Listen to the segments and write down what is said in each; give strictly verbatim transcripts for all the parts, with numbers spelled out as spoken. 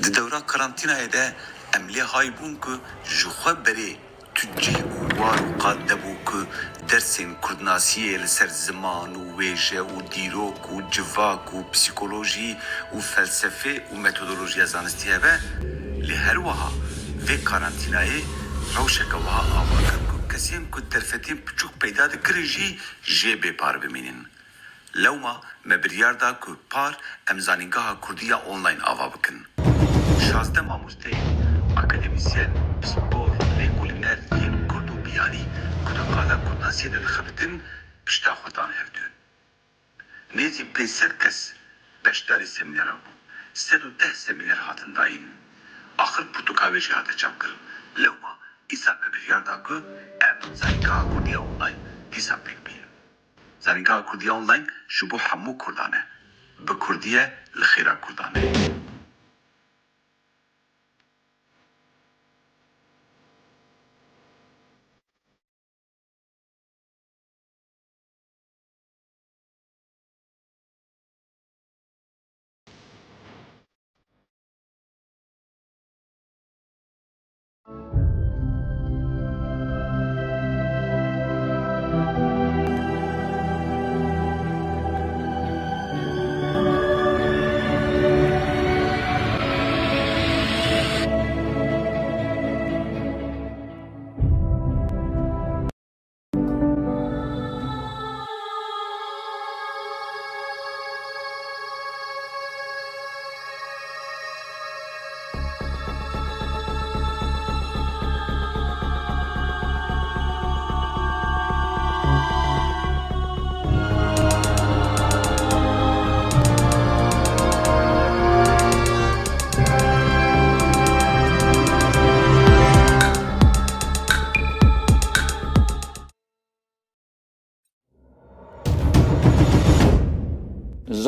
Di dewra karantînayê de em lê hay bûn ku ji xwe berê tu cih û war û qad nebû ku dersên kurdnasiyê li ser ziman û wêje û dîrok û civak û psîkolojî û felsefê û metodolojiya zanistî hebe, lê her wiha vê karantînayê rewşeke wiha ava kir ku kesên ku derfetên piçûk peyda dikirin jî jê bê par bimînin. Lewma me biryar da ku par em Zanîngeha Kurdî ya Online ava bikin. Şazdeh mamosteyên akademîsyen, pispor, lêkolîner yên kurd û biyanî ku di qala kurdnasiyê de dixebitin, pişta xwe dan hevdû. Nêzî pênc sed kes beşdarî semînera bûn. Sed û deh semîner hatin dayîn. Axir pirtûka wê jî hate çapkirin. Lewma îsal me biryar da ku em Zanîngeha Kurdî ya Online dîsa pêk bînin. Zanîngeha Kurdî ya Online ji bo hemû Kurdan e. Bi Kurdî ye, li xêra Kurdan e.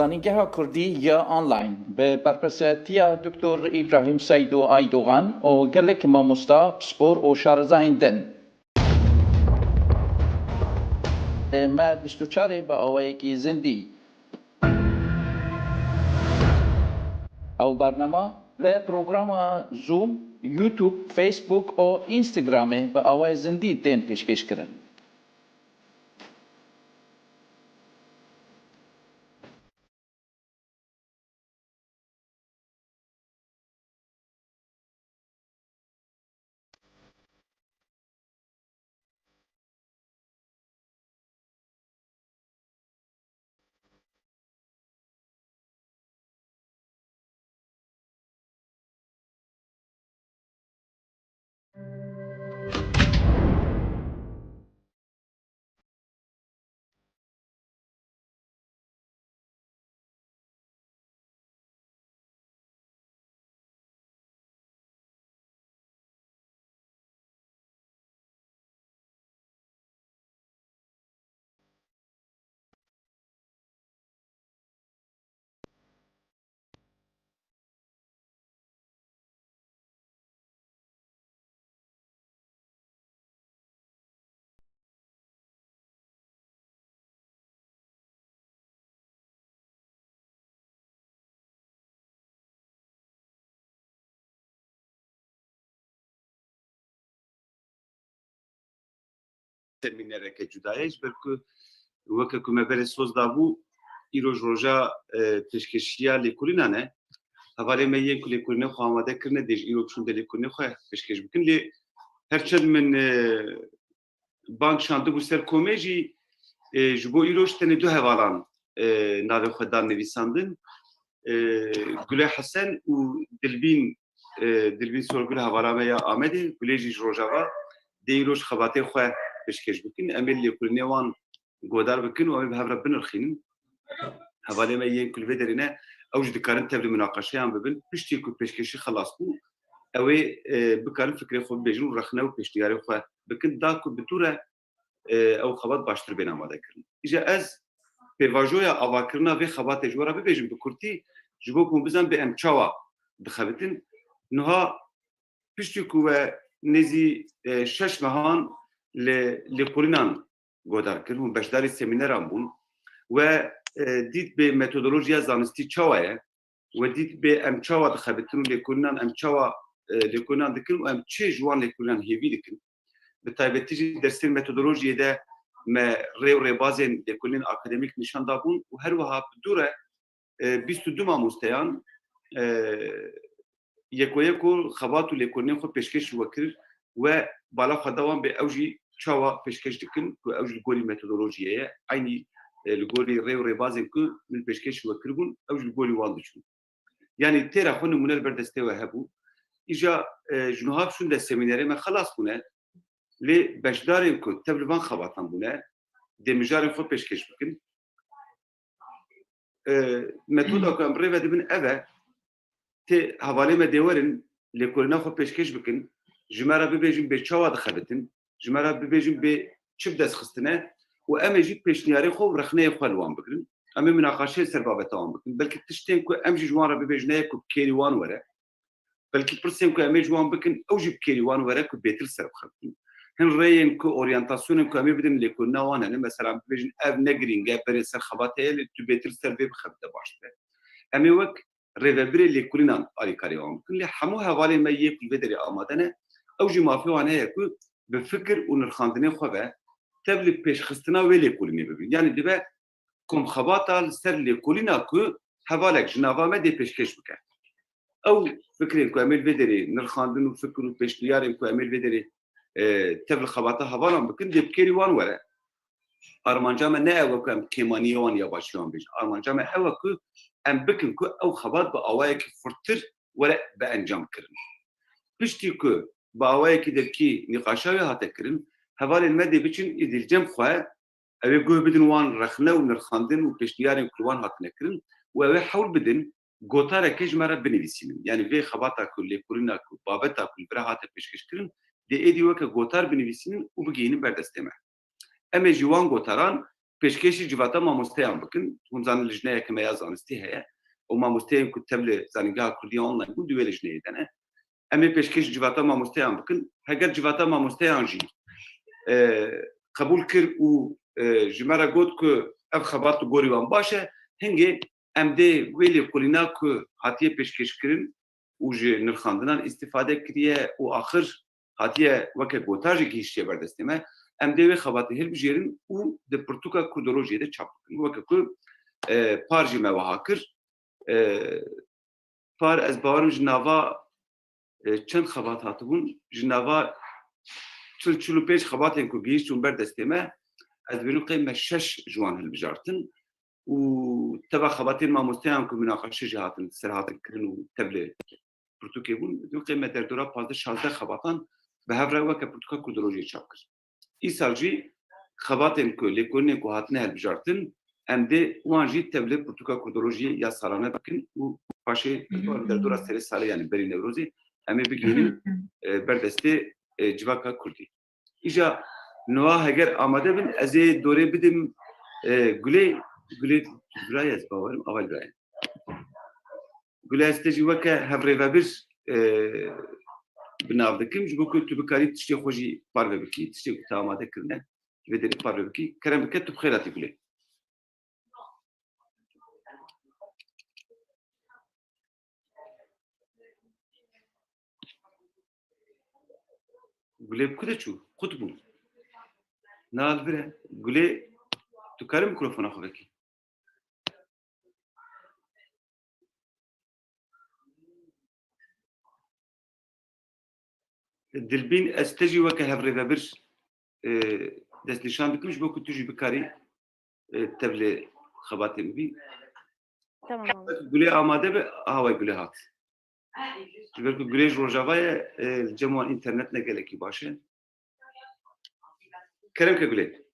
Zanîngeha Kurdî ya Online bi berpirsiyatiya Doktor Îbrahîm Seyd û Aydogan û gelek mamosta, pispor û şarezayên din. Me bîst û çarê bi awayekî zindî. Ew bernama bi programa Zoom, YouTube, Facebook û Instagramê bi awayê zindî tên pêşkêşkirin. Semînereke cuda ye, ji ber ku weke ku me berê soz dabû, îroj roja, e, pêşkêşiya lêkolînan e. Hevalê me yên ku lêkolînê xwe amade kirine, dê ji îro biçûn dê lêkolînê xwe pêşkêş bikin. Lê her çend min, e, bang şandibû ser komê jî, e, ji bo îroj tenê du hevalan, e, navê xwe dan nivîsandin. E, Gule Hesen û Dilbîn, e, Dilbîn Sorgul hevala me ya Amedê, Gulê jî ji Rojava, dê îroj xebatê xwe pêşkêş bikin. Em ê lêkolînê wan godar bikin û em ê bi hev re binirxînin. Hevalê me yên ku li vê derê ne, ew jî dikarin tevlî munaqeşeyan bibin. Piştî ku pêşkêşî xelas bû, ew ê, e, bikarin fikrê xwe bibêjin û rexne û pêşniyarê xwe bikin, da ku bi dû re, e, ew xebat baştir bên amade kirin. Îja ez pêvajoya avakirina vê xebatê ji we re bibêjim bi kurtî, ji bo ku hûn bizanin bi em çawa dixebitin. Niha piştî ku we nêzî, e, şeş mehan li lêkolînan godar kir, hûn beşdarî semîneran bûn, we, e, dît bê metodolojiya zanistî çawa ye, we dît bê em çawa dixebitin û lêkolînan em çawa, e, lêkolînan dikin û em çi ji wan lêkolînan hêvî dikin. Bi taybetî jî dersên metodolojiyê de me rê û rêbazên lêkolînên akademîk nîşan dabûn û her wiha bi dû re, e, bîst û du mamosteyan, e, yeko yeko xebat û lêkolînên xwe pêşkêş we kir we bala xwe da wan bê ew jî çawa pêşkêş dikin ku ew jî li gorî metodolojiyê ye, eynî, e, li gorî rê û rêbazên ku min pêşkêş we kiribûn, ew jî li gorî wan diçûn. Yanî têra xwe nimûne li ber destê we hebû. Îja, e, ji niha şûnde semînerê me xelas bûne. Lê beşdarên ku tev li van xebatan bûne, dê mijarên xwe pêşkêş bikin. E, metoda ku em rê ve dibin ev e, tê hevalê me dê werin, lêkolîna xwe pêşkêş bikin, ji me re bibêjin bê çawa dixebitin, ji me re bibêjin bê çi bi dest xistine û em ê jî pêşniyarê xwe û rexneyê xwe li wan bigirin. Em ê minaqaşeyê ser babeta wan bikin. Belkî tiştên ku em jî ji wan re bibêjin heye ku bi kêrî wan were. Belkî pirsên ku em ê ji wan bikin, ew jî bi kêrî wan were ku bêtir ser bixebitin. Hin rêyên ku oryantasyonên ku em ê bidin lêkolîna wan hene. Mesela em bibêjin ev ne girîng e, berê ser xebat heye, lê tu bêtir ser vê bixebite baştir e. Em ê wek rêvebirê lêkolînan alîkarî wan bikin. Lê hemû hevalên me yê ku li vê derê amade ne, ew jî mafê wan heye ku bi fikir û nirxandinê xwe ve tev li pêşxistina wê lêkolînê bibin. Yanî dibe komxebata li ser lêkolîna ku hevalek ji nava me dê pêşkêş bike. Ew fikrên ku em ê li vê derê nirxandin û fikir û pêşniyarên ku em ê li vê derê, e, tev li xebata hevalan bikin, dê bi kêrî wan were. Armanca me ne ew e ku em kêmaniyê wan ya başiyê wan bêjin. Armanca me ew e ku em bikin ku ew xebat bi awayekî xurttir were bi encam kirin. Piştî ku bi awayekî devkî nîqaşa wê hate kirin, hevalên me dê biçin îdî li cem xwe, ew ê guh bidin wan rexne û nirxandin û pêşniyarên ku li wan hatine kirin û ew ê hewl bidin gotareke ji me re binivîsînin. Yanî vê xebata ku, lêkolîna ku, babeta ku li vir hate pêşkêş kirin, dê êdî weke gotar binivîsînin û bigihînin ber destê me. Em ê ji wan gotaran pêşkêşî civata mamosteyan bikin. Hûn zanin lijneyeke me ya zanistî heye. Û mamosteyên ku tev li Zanîngeha Kurdî ya online bûn, di wê lijneyê de ne. Em ê pêşkêşî civata mamosteyan bikin. Heger civata mamosteyan jî, e, qebûl kir û, e, ji me re got ku ev xebat li gorî wan baş e, hingê em dê wê lêkolîna ku hatiye pêşkêşkirin û ji nirxandinan îstîfade kiriye û axir hatiye weke gotar jî gihîştiye ber destê me, em dê wê xebatê hilbijêrin û di pirtûka Kurdolojiyê de çap bikin. Weke ku, e, par jî me wiha kir, e, par ez bawerim ji nava, e, çend xebat hatibûn, ji nava çil, çil û pênc xebatên ku gihîştibûn ber destê me, ez dibînim qey me şeş ji wan hilbijartin û teva xebatên mamosteyan ku minaqeşe jî hatin, ser hatin kirin û tev li pirtûkê bûn, dibînim qey me derdora pazdeh şazdeh xebatan bi hev re weke pirtûka Kurdolojiyê çap kir. Îsal jî xebatên ku, lêkolînên ku hatine hilbijartin, em dê wan jî tev li pirtûka Kurdolojiyê ya salane bikin û paşê derdora serê salê, yanî berî Newrozê, em ê bigihînin, e, ber destê, e, civaka Kurdî. Îja niha heger amade bin, ez ê dorê bidim, e, Gulê, Gulê Gulay ez bawerim, ava Gulay. Gule, ez te jî weke hevrêvebir, e, bi nav dikim, ji bo ku tu bikarî tiştê xwe jî parve bikî, tiştê ku te amade kirine, ji vê derê parve bikî. Kerem bike, tu bi xêr hatî Gule. Gule bi ku de çû? Qut bû. Na li vir e. Gule, tu karî mikrofona xwe vekî. Dilbîn, ez te jî weke hevrêvebir, e, destnîşan dikim, ji bo ku tu jî bikarî, e, tevlê xebatê min bî. Tamam abi. Gulê amade be, aha, wey Gulê hat. Ji ber ku Gulê ji Rojava ye, e, li cem wan înternet ne gelekî baş e. Kerem ke Gulê.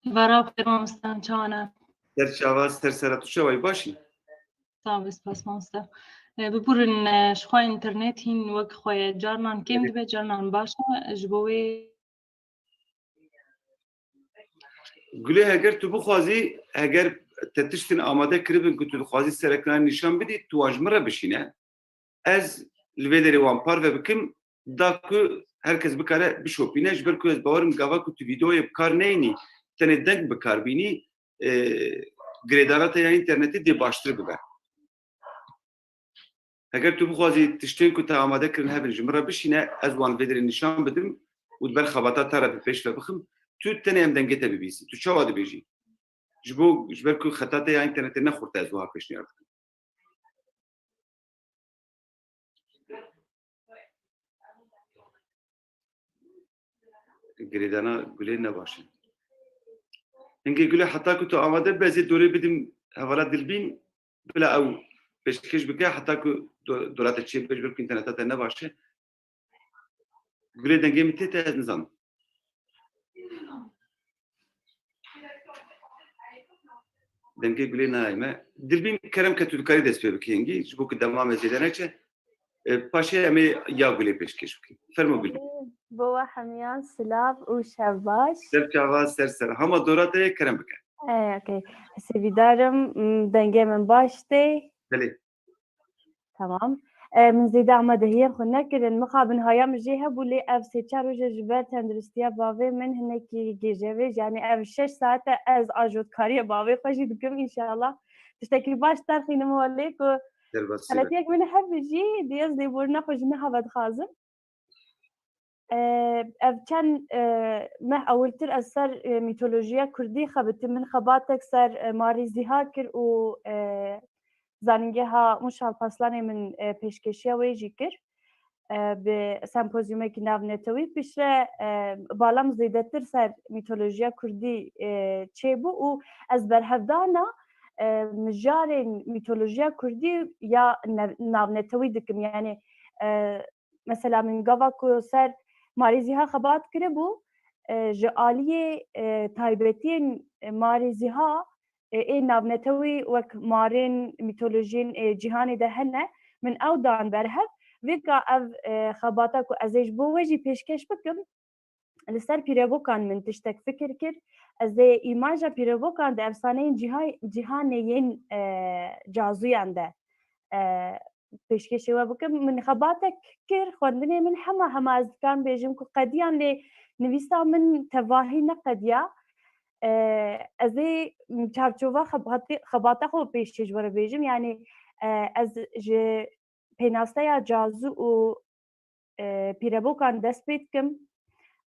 Hêvara xêr mamoste, çawa ne? Ser çava, ser sera, tu çawa yî, baş î? Sağ ol, spas mamoste. E, biburin, e, ji xwe înternet hîn wek xwe ye. Carnan kêm dibe, carnan baş e. Ji bo wê Gulê, heger tu bixwazî, heger te tiştin amade kiribin ku tu dixwazî serekirina nîşan bidî, tu wan ji min re bişîne. Ez li vê derê wan parve bikim, da ku her kes bikare bişopîne, ji ber ku ez bawerim gava ku tu vîdeoyê bi kar neyînî, tenê deng bi kar bînî, e, girêdana te ya înternetê dê baştir bibe. Heger tu bixwazî tiştên ku te amade kirin hebin ji min re bişîne, ez wan vê derê nîşan bidim û di ber xebata te re bi pêş ve bixim. Tu tenê em dengê te bibîsin. Tu çawa dibêjî? Ji bo, ji ber ku xeta te ya înternetê ne xurt e, ez wiha pêşniyar dikim. Girêdana Gulê ne baş e. Hingê Gulê, heta ku tu amade be, ez ê dorê bidim hevala Dilbîn, bila ew pêşkêş bike, heta ku do-, dora te çê be, ji ber ku înterneta te ne baş e. Gulê, dengê min tê te, ez nizanim. Dengê Gulê nayê me. Dilbîn, kerem ke tu dikarî dest pê bikî hingî, ji bo ku dema me zêde neçe. E, paşê em ê ya Gulê pêşkêş bikîn. Fermo Gulê. Bo we hemiyan silav û şev baş. Ser çava, ser ser. Hema dora te ye, kerem bike. E, okey. Sêvîdarim, m, dengê min baş tê. Belê. Tamam. E, min zêde amadehiyên xwe nekirin. Mixabin haya min jê hebû, lê ev sê çar roj e ji ber tenduristiya bavê min hinekî gêje vê. Yanî ev şeş saet e ez ajotkariya bavê xwe jî dikim, înşallah. Tiştekî baş derxînim holê ku Derbasî be. Xeletiyek min hebe jî, dê ez lêborîna xwe ji niha vedixwazim. E, ev çend, e, meh ewiltir ez ser, e, mîtolojiya kurdî xebitim. Min xebatek ser, e, Marî Zîha kir û, e, Zanîngeha Mûş Alpaslanê min, e, pêşkêşiya wê jî kir. E, bi sempozyumekî navnetewî piştre, e, bala min zêdetir ser mîtolojiya kurdî, e, çêbû û ez berhevdana, e, mijarên mîtolojiya kurdî ya nev-, navnetewî dikim. Yanî, e, mesela min gava ku ser Marî Zîha xebat kiribû, e, ji aliyê, e, taybetiyên Marî Zîha, e, ê navnetewî wek marên mîtolojiyên, e, cîhanê de hene, min ew dan berhev. Vêka ev, e, xebata ku ez ê ji bo we jî pêşkêş bikim, li ser pîrebokan min tiştek fikir kir. Ez ê îmaja pîrebokan di efsaneyên cîha-, cîhanê yên, e, cazûyan de, e, pêşkêşê we bikim. Min xebatek kir, xwendinê min hema hema ez dikarim bêjim ku qediyan, lê nivîsa min tevahî neqediya. E, ez ê çarçova xebatê-, xebata xwe pêşkêş ji we re bêjim. Yanî, e, ez ji pênaseya cazû û, e, pîrebokan dest pê dikim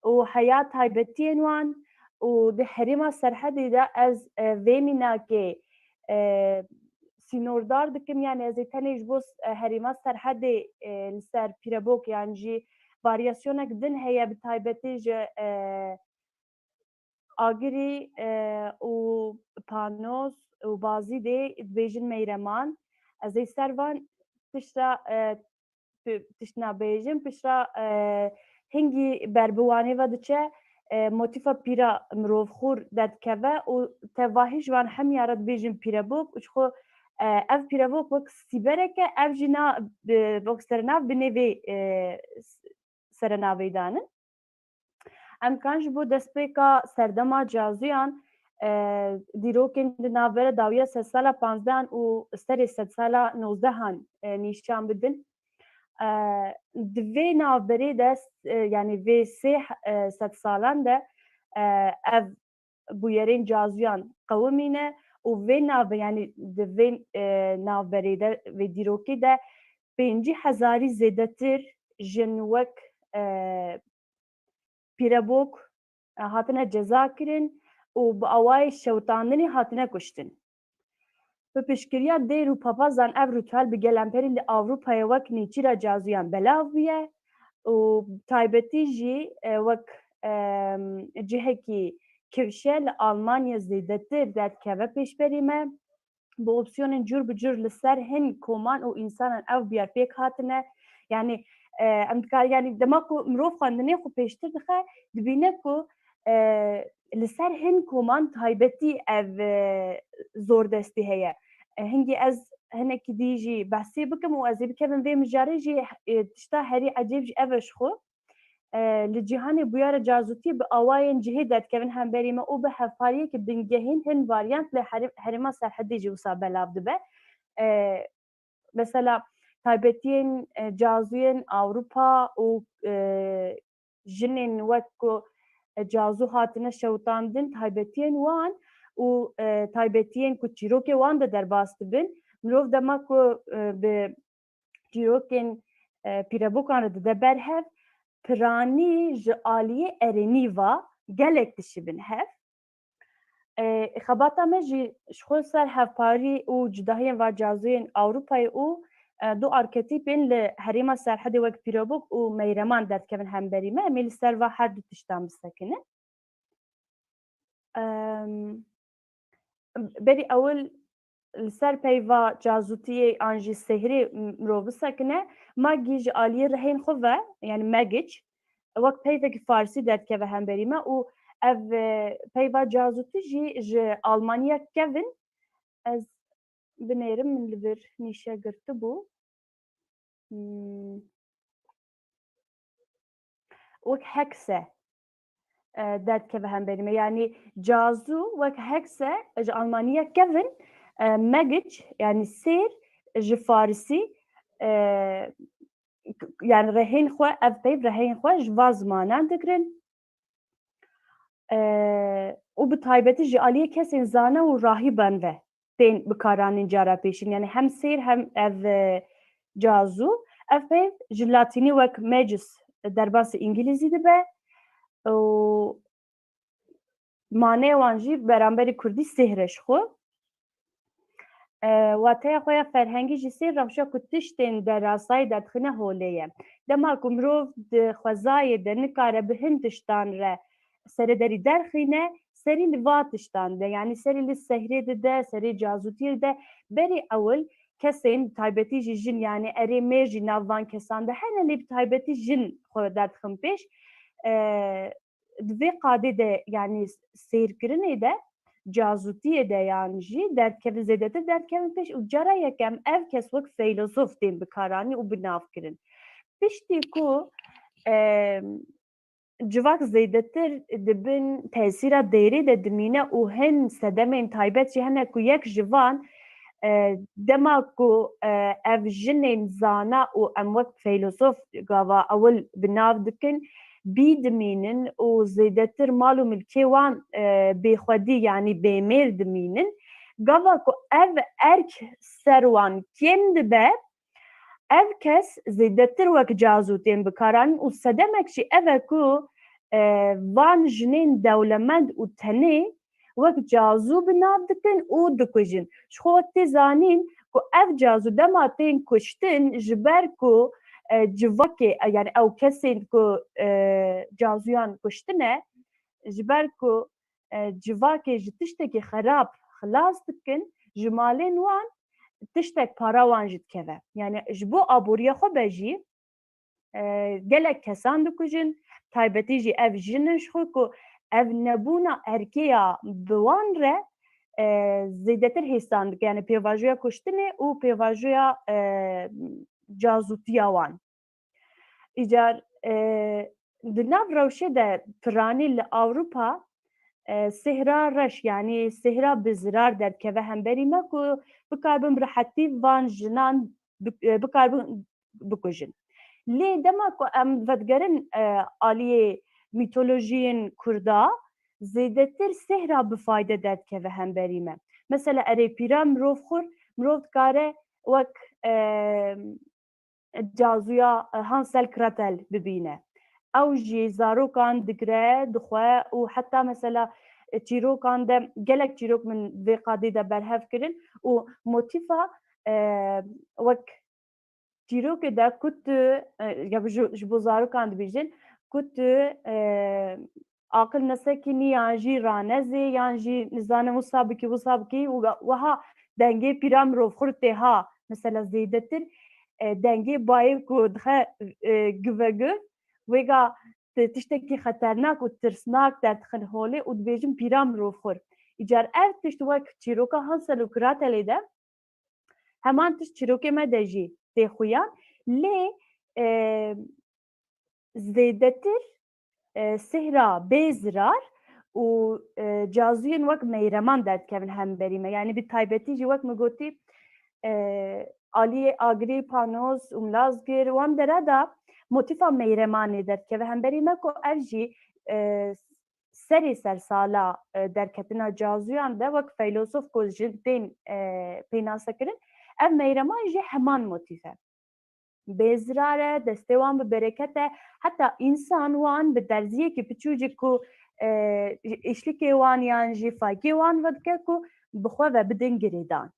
û heya taybetiyên wan û di herêma Serhedê de ez, e, vê mînakê, e, sînordar dikim. Yanî ez ê tenê ji bo s-, e, herêma Serhedê, e, li ser pîrebok yan jî varyasyonek din heye, bi taybetî ji, e, Agirî, e, û Panoz û Bazîdê dibêjin meyreman. Ez ê ser van tişta, e, ti-, tiştna bêjim, pişta, e, hingî ber bi wanê ve diçe, e, motîfa pîra mirovxûr derdikeve û tevahî ji wan hemiya re dibêjin pîrebok û ji xwe, e, ev pîrebok wek sîberek e, ev jî na, bi, wek serenav bi nêvê, e, s-, serenavê danin. Em kan ji bo destpêka serdema cazûyan, e, dîrokên di navbera dawiya sedsala panzdehan û serê sedsala nozdehan, e, nîşan bidin. E, di vê navberê de, e, yanî vê sê, e, sedsalan de, e, ev bûyerên cazûyan qewimîne û vê navbe-, yanî di vê, e, navberê de, vê dîrokê de pêncî hezarî zêdetir jin wek, e, pîrebok, e, hatine ceza kirin û bi awayê şewitandinê hatine kuştin. Bi piştgiriya dêr û papazan ev rîtual bi gelemperî li Ewropayê wek nêçîra cazûyan belav bûye û taybetî jî, e, wek, e, cihekî kifşe li Almanya zêdetir derdikeve pêşberî me. Bi opsiyonên cûr bi cûr li ser hin koman û însanan ev biyar pêk hatine. Yanî, e, em dikar-, yanî dema ku mirov xwendinê xwe pêştir dixe, dibîne ku, e, li ser hin koman taybetî ev, e, zordestî heye. E, hingî ez hinekî dî jî behsê bikim û ez ê bikevim vê mijarê jî, e, tişta herî ecêb jî ev e ji xwe. E, li cîhanê bûyera cazûtiyê bi awayên cihê derdikevin hemberî me û bi hevpariyekî bingehîn hin varyant li herê-, herêma Serhedê jî wisa belav dibe. E, mesela taybetiyên, e, cazûyên Ewropa û, e, jinên wek ku, e, cazû hatine şewitandin, taybetiyên wan û e, taybetiyên ku çîrokê wan de derbas dibin. Mirov dema ku e, bi çîrokên e, pîrebokan re dide ber hev, piranî ji aliyê erênî ve gelek dişibin hev. E, xebata me jî ji xwe ser hevparî û cudahiyên va cazûyên Ewropayê û e, du arketîpên li herêma Serhedê wek pîrebok û meyreman derdikevin hemberî me. Em ê li ser va her du tiştan bisekinin. Em, berî ewil li ser peyva cazûtiyê an jî sehrê mirov bisekine, magî ji aliyê rihên xwe ve, yani magic, wek peyvekî farsî derdikeve hemberî me û ev e, peyva cazûtî jî ji Almaniya kevin, ez binêrim, min li vir nîşe girtibû. Hmm. Wek hekse e, derdikeve hemberî me. Yanî cazû wek hekse ji Almaniya kevin, e, magic, yanî sêr ji farisî, e, k- yani rehên xwe, ev peyv rehên xwe ji va zimanan digirin. E, û bi taybetî ji aliyê kesên zana û rahîban ve tên bikaranîn cara pêşîn. Yani hem sêr hem ev e, cazû. Ev peyv ji latînî wek magus derbasî îngilîzî dibe û maneyê wan jî beramberî kurdî sêhr e ji xwe. E, wateya xwe ya ferhengî jî sêr rewşa ku tiştên derasayî derdixîne holê ye. Dema ku mirov di xwezayê de nikare bi hin tiştan re serederî derxîne, serî li va tiştan de, yanî serî li sehrê dide, serê cazûtiyê dide. Berî ewil kesên, taybetî jî jin, yanî erê mêr jî nav van kesan de hene, lê bi taybetî jin xwe derdixin pêş. E, di vê qadê de, yanî sêrkirinê de, cazûtiyê de yan jî derdikevin, zêdetir derdikevin pêş û cara yekem ev kes wek feylesof tên bikaranî û bi nav kirin. Piştî ku e, civak zêdetir di bin tesîra dêrê de dimîne û hin sedemên taybet jî hene ku yek ji van, e, dema ku e, ev jinên zana û em wek feylesof gava ewil bi nav dikin, bî dimînin û zêdetir mal û milkê wan e, bêxwedî, yanî bêmêr dimînin. Gava ku ev erk ser wan kêm dibe, ev kes zêdetir wek cazû tên bikaranîn û sedemek jî ev e ku e, van jinên dewlemend û tenê wek cazû bi nav dikin û dikujin. Ji xwe wek tê zanîn ku ev cazû dema tên kuştin, ji ber ku e, civakê, e, yani ew kesên ku e, cazûyan kuştine, ji ber ku e, civakê ji tiştekî xerab xilas dikin, ji malên wan tiştek para wan jî dikeve. Yani ji bo aboriya xwe be jî e, gelek kesan dikujin, taybetî jî ev jin in ji xwe ku ev nebûna erkê ya bi wan re e, zêdetir hêsan dike. Yani pêvajoya kuştinê û pêvajoya e, cazûtiya wan. Îcar e, di nav rewşê de piranî li Ewropa e, sihra reş, yanî sihra bi zirar derdikeve hemberî me ku bikaribin bi rehetî van jinan bi- e, bikaribin bikujin. Lê dema ku em vedigerin e, aliyê mîtolojiyên Kurda, zêdetir sihra bi fayde derdikeve hemberî me. Mesela erê pîra mirov xur, mirov dikare wek e, cazûya Hansel Gretel bibîne. Ew jî zarokan digre, dixwe û heta mesela çîrokan de, gelek çîrok min vê qadê de berhev kirin û motîfa e, wek çîrokê de ku tu e, ya ji, ji bo zarokan dibêjin, ku tu e, aqil nesekînî yan jî ranezê yan jî nizanim wisa bikî, wisa bikî û wiha dengê pîra mirov xurt tê ha. Mesela zêdetir e, dengê bayê ku dixe e, guve guv, wêga ti- tiştekî xeternak û tirsnak derdixin holê û dibêjin pîra mirov xur. Îcar ev tişt wek çîroka Hansel û Gretelê de heman tişt çîrokê me de jî tê xuyan. Lê e, zêdetir e, sihra bê zirar û e, cazûyên wek meyreman derdikevin hemberî me. Yanî bi taybetî jî wek min gotî e, aliyê agrî, panoz û milazgir wan dera de motîfa meyremanê derdikeve hemberî me ku ev jî e, serê sersala, e, derketina cazûyan de wek feylosof ku jin tên, e, pênasekirin, ev meyreman jî heman motîf e. Bêzirar e, destê wan bi bereket e, heta însan wan bi derziyekî piçûcik ku, e, îşlikê wan yan jî faykê wan vedike ku bi xwe ve bidin girêdan.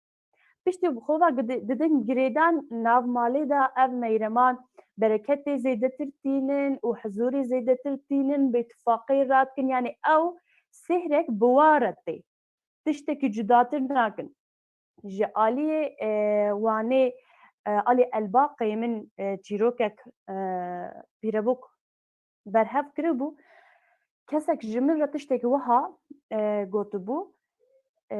Piştî bi xwe ve gidi-, didin girêdan nav malê de ev meyreman bereketê zêdetir tînin û hizûrê zêdetir tînin, bêtifaqî radikin, yanî ew sêhrek bi wan re tê. Tiştekî cudatir nakin. Ji aliyê, e, Wanê, e, Alî Elbaqê min, e, çîrokek, e, pîrebûk berhev kiribû. Kesek ji min re tiştekî wiha, e, gotibû. E,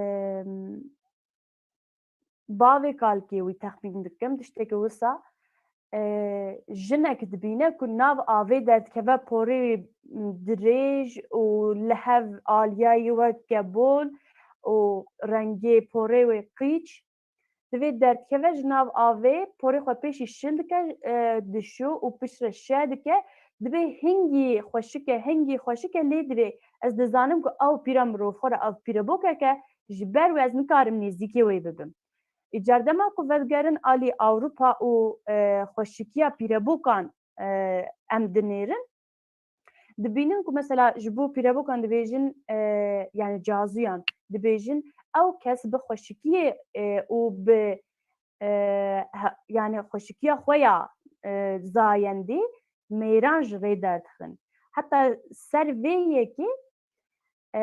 bavê kalkê wî texmîn dikim, tiştekî wisa, e, jinek dibîne ku nav avê derdikeve porê wî dirêj û li hev aliyayî weke bol û rengê porê wê qîç. Divê derdikeve ji nav avê, porê xwe pêşî şil dike, e, dişû û piştre şe dike. Divê hingî xweşik e, hingî xweşik e, lê divê ez dizanim ku ew pîra mirov xwe re ev pîrebokek e, ji ber wê ez nikarim nêzîkê wê bibim. Îcar dema ku vedigerin alî Ewropa û, e, xweşikiya pîrebokan, e, em dinêrin, dibînin ku mesela ji bo pîrebokan dibêjin, e, yani cazûyan dibêjin, ew kes bi xweşikiyê, e, û bi, e, he-, yani xweşikiya xwe ya, e, zayendî mêran ji rê derdixin. Heta ser vê yekê, e,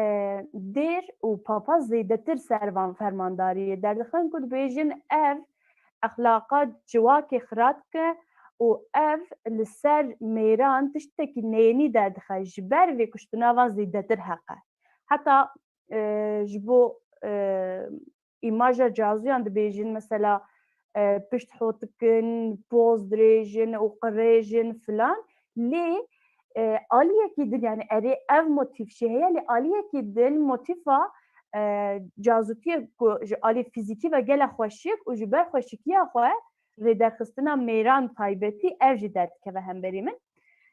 dêr û papaz zêdetir ser van fermandariyê derdixin ku dibêjin ev exlaqa civakê xira dike û ev li ser mêran tiştekî neyênî derdixe, ji ber vê kuştina van zêdetir heq e. Heta, e, ji bo, e, îmaja cazûyan dibêjin, mesela, e, pişt hot dikin, poz dirêjin û qirêjin filan. Lê, e, aliyekî din, yani erê ev motîf jî heye, lê aliyekî din motîfa, e, cazûtiyê ku ji alî fîzîkî ve gele xweşik û ji ber xweşikiya xwe rêderxistina mêran taybetî ev jî derdikeve hemberî min.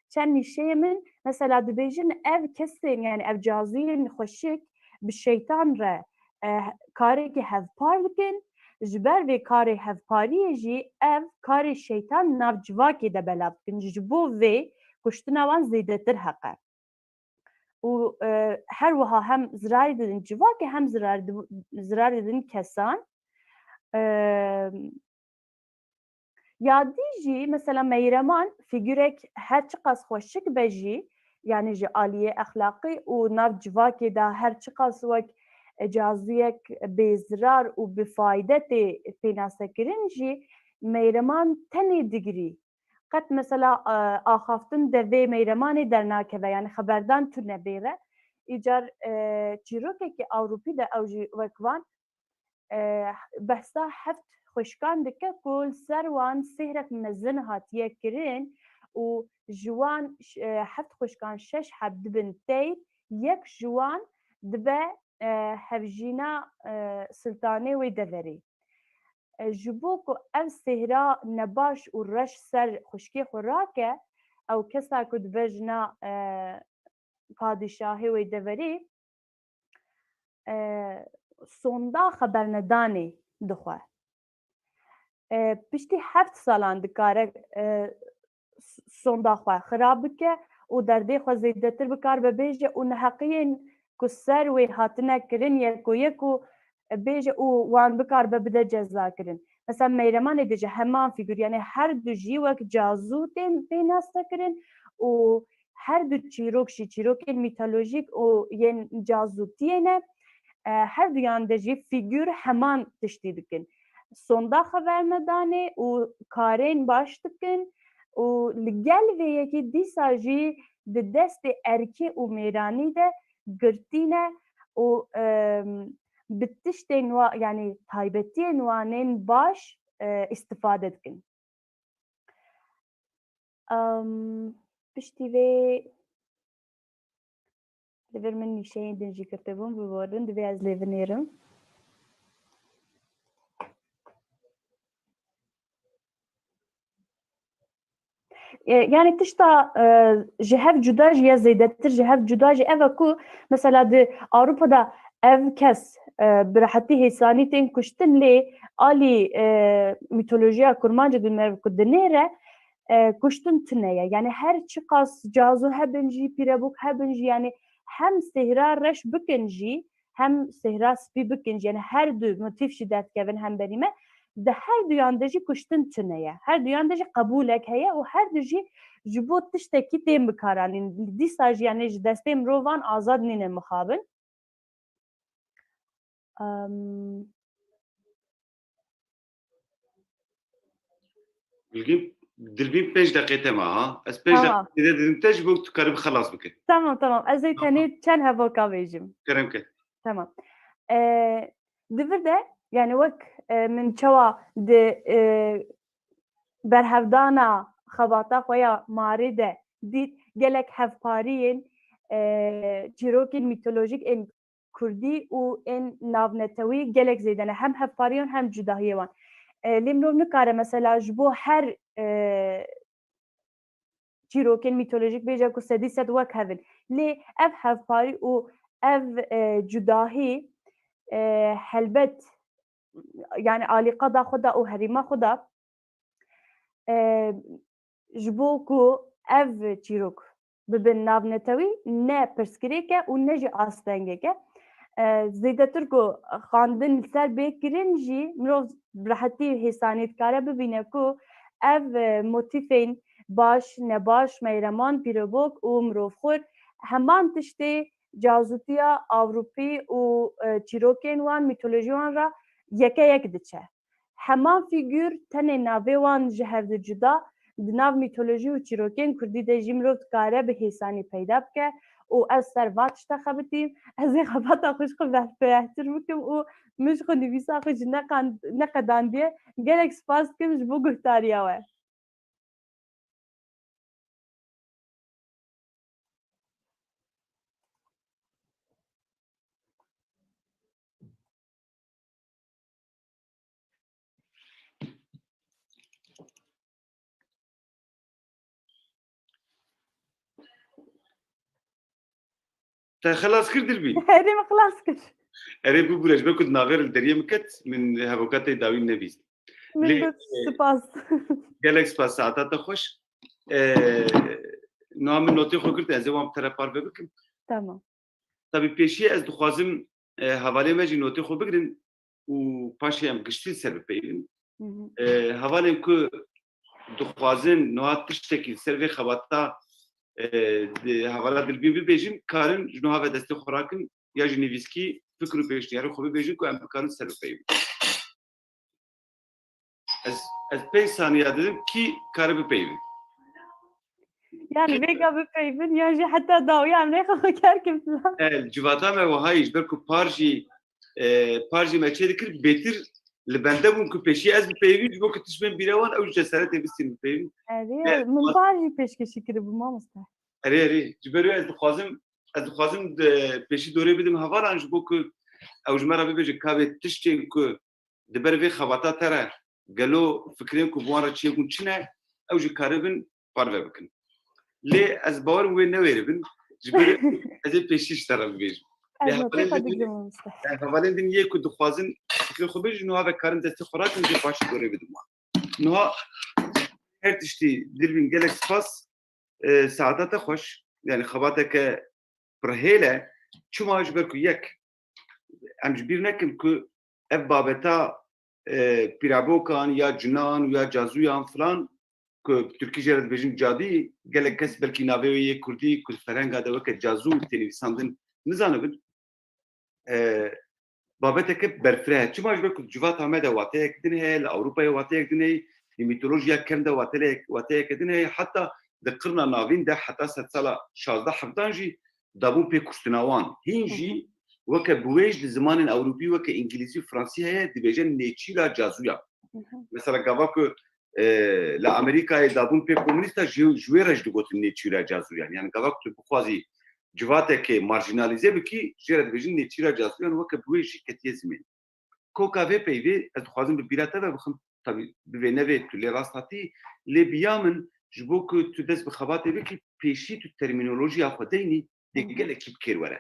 Çend nîşeyê min, mesela dibêjin ev kesên, yani ev cazûyên xweşik bi şeytan re, e, karekî hevpar dikin, ji ber vê karê hevpariyê jî ev karê şeytan nav civakê de belav dikin. Ji bo vê kuştina wan zêdetir heq e. Û, e, her wiha hem zirarê didin civakê hem zirar di-, zirarê didin kesan. E, Ya dî jî, mesela meyreman fîgurek her çiqas xweşik be jî, yani ji aliyê exlaqî û nav civakê de her çiqas wek cazûyek bêzirar û bifayde tê pênasekirin jî, meyreman tenê digirî. Qet mesela, e, axaftin devê meyremanê dernakeve, yani xeberdan tune bêre. Îcar, e, çîrokekî Ewropî de ew jî wek van, e, behsa heft xwişkan dike ku li ser wan sêhrek mezin hatiye kirin û ji wan ş-, e, heft xwişkan şeş heb dibin teyr, yek ji wan dibe, e, hevjîna, e, siltanê wê deverê. E, ji bo ku ev sêhra nebaş û reş ser xwişkê xwe rake, ew kesa ku dibe jina, e, padîşahê wê deverê, e, sonda xebernedanê dixwe. E, piştî heft salan dikare, e, s-, sonda xwe xira bike û derdê xwe zêdetir bikar bibêje û neheqiyên ku ser wê hatine kirin yeko yeko bêje û wan bikar be bide ceza kirin. Mesela Meyremanê de ji heman fîgur, yani her du jî wek cazû tên pênasekirin û her du çîrok jî çîrokên mîtolojîk û yên cazûtiyê ne. E, her duyan de jî fîgur heman tiştî dikin. Sonda xebernedanê û karên baş dikin û li gel vê yekê dîsa jî di destê erkê û mêranî de girtî ne û, em, bi tiştên wa-, yani taybetiyên wan ên baş, e, îstifade dikin. Em, piştî vê li vir min nîşeyên din jî girtibûn, biborin, divê ez lê binêrim. E, yani tişta, e, ji hev cuda jî ye, zêdetir ji hev cuda jî ev e ku mesela di Ewropa de ev kes, e, bi rehetî hêsanî tên kuştin, lê alî, e, mîtolojiya kurmancê di me ku dinêre, e, kuştin tune ye. Yani her çiqas cazo hebin jî, pîrebûk hebin jî, yani hem sêhra reş bikin jî, hem sêhra spî bikin jî, yani her du motîf jî derdikevin hemberî me, di her duyan de jî kuştin tune ye. Her duyan de jî qebûlek heye û her du jî ji bo tiştekî tên bikaranîn. Dîsa jî, yani ji destê mirovan azad nîne mixabin. Em, Dilbîn, Dilbîn pênc deqê te ma ha. Ez pênc Tamam. deqê te didim te ji bo tu karibî xelas bike. Tamam, tamam. Ez ê Tamam. tenê çend hevoka bêjim. Kerem ke. Tamam. Ee, di vir de, yani wek, e, min çawa di, e, berhevdana xebata xwe ya marê de dît, gelek hevpariyên, e, çîrokên mîtolojîk ên kurdî û ên navnetewî gelek zêde ne. Hem hevpariyan hem cudahiyê wan. E, lê mirov nikare mesela ji bo her, e, çîrokên mîtolojîk bêje ku sedî sed wek hev in. Lê ev hevparî û ev, e, cudahî, e, helbet, yani alîqada xwe de û herêma xwe de, e, ji bo ku ev çîrok bibin navnetewî, ne pirsgirêk e û ne jî astengek e. E, zêdetir ku xwendin li ser bê kirin jî, mirov bi rehetî hêsanî dikare bibîne ku ev, e, motîfên baş, nebaş, meyreman, pîrobok û mirovxwir heman tiştê cazûtiya Ewropî û, e, çîrokên wan, mîtolojî wan re yeke yek diçe. Heman fîgür, tenê navê wan ji hev di cuda, di nav mîtolojî û çîrokên kurdî de jî mirov dikare bi hêsanî peyda bike û ez ser va tişta xebitîm. Ez ê xebata xwe ji xwe berfirehtir bikim û min ji xwe nivîsa xwe jî neqan-, neqedandiye. Gelek spas dikim ji bo guhdariya we. Te xelas kir Dilbîn? Erê, min xilas kir. Erê, bibûre, ji ber ku di navê re li deriyê min ket, min hevoka te dawî nebîst. Min Lê, bi e, spas. Gelek spas, saeta te xweş. E, niha min notê xwe girt, ez ê wan bi te re parve bikim. Tamam. Tabî pêşiyê ez dixwazim, e, hevalên me jî notê xwe bigirin û paşê em giştî li ser bipeyivin. Hı hı. E, hevalên ku dixwazin niha tiştekî li ser vê xebata, e, di hevala Dilbîn bibêjin, karin ji niha ve destê xwe rakin ya jî nivîskî fikr û pêşniyarê xwe bibêjin ku em bikarin ser bipeyivin. Ez, ez pênc saniya didim, kî kare bipeyivin? Yani vêga bipeyivin, yan jî heta dawiya em rêxa xwe kerkin filan. E, civata me wiha yî, ji ber ku par jî, e, par jî me çê dikir, bêtir li bende bûn ku pêşî ez bipeyivîm, ji bo ku tişt bên bîra wan, ew ji cesaretê bistîn bipeyivin. Erê, E, min par jî pêşkêşî kiribû, mamoste. Erê, erê, ji ber wê ez dixwazim, ez dixwazim, e, pêşî dorê bidim hevalan, ji bo ku ew ji me re bibêje, ka vê tiştên ku di ber vê xebata te re gelo fikrên ku bi wan re çêbûn çi ne, ew jî karibin parve bikin. Lê ez bawerim wê newêribin, ji ber ez ê pêşî ji te re bibêjim. Lê Ez hevalên notê xwe din, digrim, mamoste. e, hevalên din yê ku dixwazin fikrê xwe bêjin, niha ve karin destê xwe rakin, jê paşê dorê bidim wan. Niha her tiştî Dilbîn, gelek spas. E, saeta te xweş. Yani xebateke pirhêl e. Çima? Ji ber ku yek, em ji bîr nekin ku ev babeta, e, pîrabokan ya cinan ya cazûyan filan, ku bi tirkî jê re dibêjin cadî, gelek kes belkî navê wê yê kurdî ku di ferhenga de weke cazû tê nivîsandin nizanibin. E, babeteke berfireh e. Çima? Ji ber ku di civata me de wateyek din heye, li Ewropayê wateyek din heye, li mîtolojiya kevn de wateyek, wateyeke din heye, heta di qirna navîn de heta sedsala şazdeh hevdan jî dabûn pê kuştina wan. Hîn Hı hı. jî weke biwêj di zimanên Ewropî weke îngilîzî û fransî heye, dibêjin nêçîra cazûya. Hı hı. Mesela gava ku, e, li Amerîkayê dabûn pê komûnîsta ji, ji wê re jî digotin nêçîra cazûyan. Yani gava ku tu bixwazî civatekê marjinalîze bikî, jê re dibêjin nêçîra cazûyan, weke bi wê jî ketiye zimên. Koka vê peyvê ez dixwazim bi bîra te ve bixim, tabî bivê nevê tu lê rast hatî, lê bi ya min Ji bo ku tu dest bi xebatê bikî, pêşî tu termînolojiya xwe deynî, dê Hı hı. gelekî bi kêr were.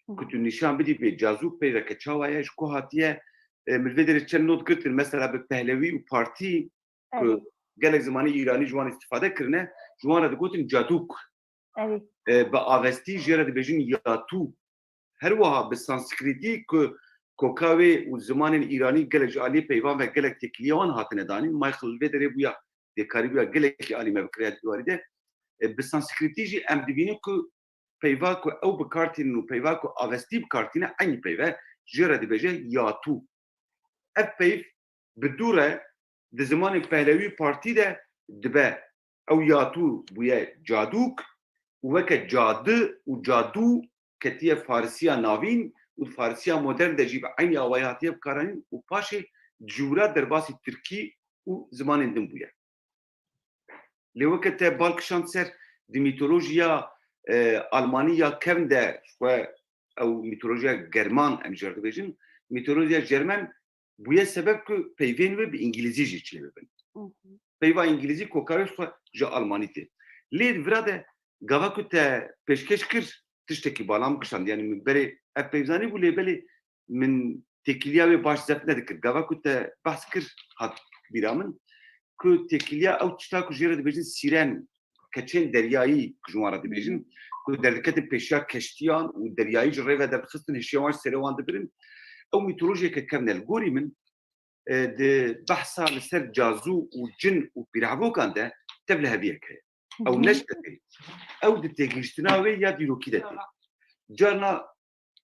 Hı hı. Ku tu nîşan bidî bê cazûk peyveke çawa ye, ji ku hatiye, e, min vê derê çend not girtin, mesela bi pehlewî û partî, ku Evet. gelek zimanê îranî ji wan îstifade kirine, ji wan re digotin cadûk. Evet. E, bi avestî jê re dibêjin yatû. Her wiha bi sanskritî ku koka wê û zimanên îranî gelek ji aliyê peyvan ve gelek têkiliya wan hatine danîn, Michael li vê derê bûya, dê karî bûya gelekî alî me bikiriya di warî de. E, bi sanskritî jî em dibînin ku peyva ku ew bi kar tînin û peyva ku avestî bi kar tîne eynî peyv e, jê re dibêje yatû. Ev peyv bi dû re di zimanê pehlewî partî de dibe. Ew yatû bûye cadûk û weke cadi û cadû ketiye Farisiya navîn û di Farisiya modern de jî bi eynî awayî hatiye bikaranîn û paşê di jûra derbasî tirkî û zimanên din bûye. Lê weke te bal kişand ser di mîtolojiya, e, almanî ya kevn de xwe ew mîtolojiya german em jê re dibêjin, mîtolojiya jermen bûye sebeb ku peyvên wê bi îngilîzî jî çêbibin. Hı hı. Peyva îngilîzî koka wê xwe ji almanî tê. Lê di vira de gava ku te pêşkêş kir, tiştekî bala min kişand. Yanî min berê ev peyv zanîbû, lê belê min têkiliya wê baş zeft nedikir. Gava ku te behs kir hat bîra min, ku têkiliya ew tişta ku jê re dibêjin sîren, keçên deryayî ku ji wan re dibêjin, ku derdiketin pêşiya keştiyan û deryayî ji rê ve derdixistin, hişê wan ji serê wan dibirin. Ew mîtolojiyeke kevn e li gorî min, e, di behsa li ser cazû û cin û pîrhevûkan de tevliheviyek heye. Ew Hı hı. ne ji te tê. Ew di têgihiştina wê ya dîrokî de tê. Carna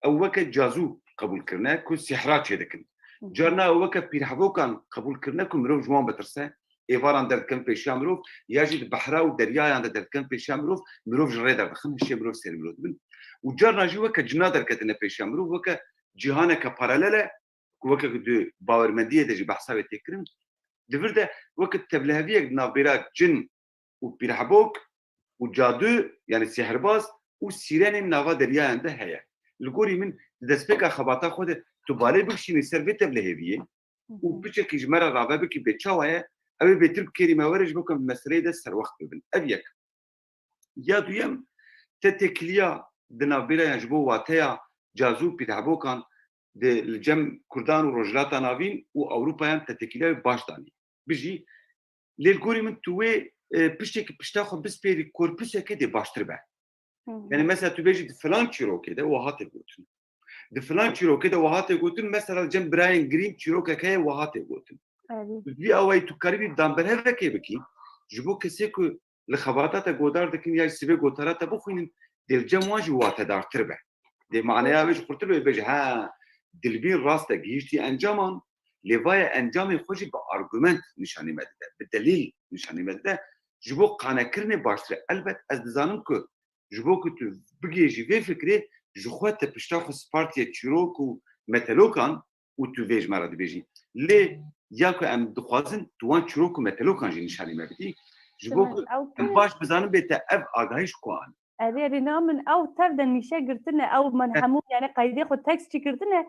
ew weke cazû qebûl kirine ku sihra çêdikin. Hı hı. Carna ew weke pîrhevûkan qebûl kirine ku mirov ji wan bitirse, êvaran derdikin pêşiya mirov, ya jî di behra û deryayan de derdikin pêşiya mirov, mirov ji rê derdixin, hişê mirov serê mirov dibin. Û carna jî weke cina derketine pêşiya mirov, weke cîhaneke paralel e, ku weke ku di bawermendiyê de jî behsa wê tê kirin, di vir de weke tevliheviyek di navbêra cin û pîrhebok û cadu, yanî sîhirbaz û sîrenên nava deryayan de heye. Li gorî min di destpêka xebata xwe de tu balê bikişînî ser vê tevliheviyê û Hı hı. piçekî ji me re rave bikî bê çawa ye, ew ê bêtir bi kêrî me were ji bo ku em di meseleyê de serwext bibin. Ev yek. Ya duyem, te têkiliya di navbêra yan ji bo wateya cazû û pîrhebokan di li cem Kurdan û Rojhilata Navîn û Ewropayan te têkiliya wê baş danî. Bijî, lê li gorî min tu wê, e, piştekî pişta xwe bispêrî korpuseke dê baştir be. Hı hı. Yanî mesela tu bêjî di filan çîrokê de wiha tê gotin. Di filan çîrokê de wiha tê gotin, mesela li cem birayên Grimm çîrokek heye wiha tê gotin. Evet. Bi vî awayî tu karibî danberhevekê bikî, ji bo kesê ku li xebata te godar dikin ya jî sibê gotara te bixwînin, dê li cem wan jî watedartir be. Dê maneya wê jî xurtir be, bêje, ha, Dilbîn rast e, gihîştî encaman, lê vaye encamê xwe jî bi argument nîşanî me dide, bi delîl nîşanî me dide. Ji bo qanekirinê baştir e. Elbet ez dizanim ku ji bo ku tu bigihêjî vê fikrê, ji xwe te pişta xwe spartiye çîrok û metelokan û tu vê ji me re dibêjî. Lê ya ku em dixwazin tu wan çîrok û metelokan jî nîşanî me bidî, ji bo Tamam, ku ew em pir baş bizanin bê te ev agahî ji ku anî. Erê, erê, na min ew tev de nîşe girtine, ew min Heh. hemû, yani, qeydê xwe tekst çi kirtine,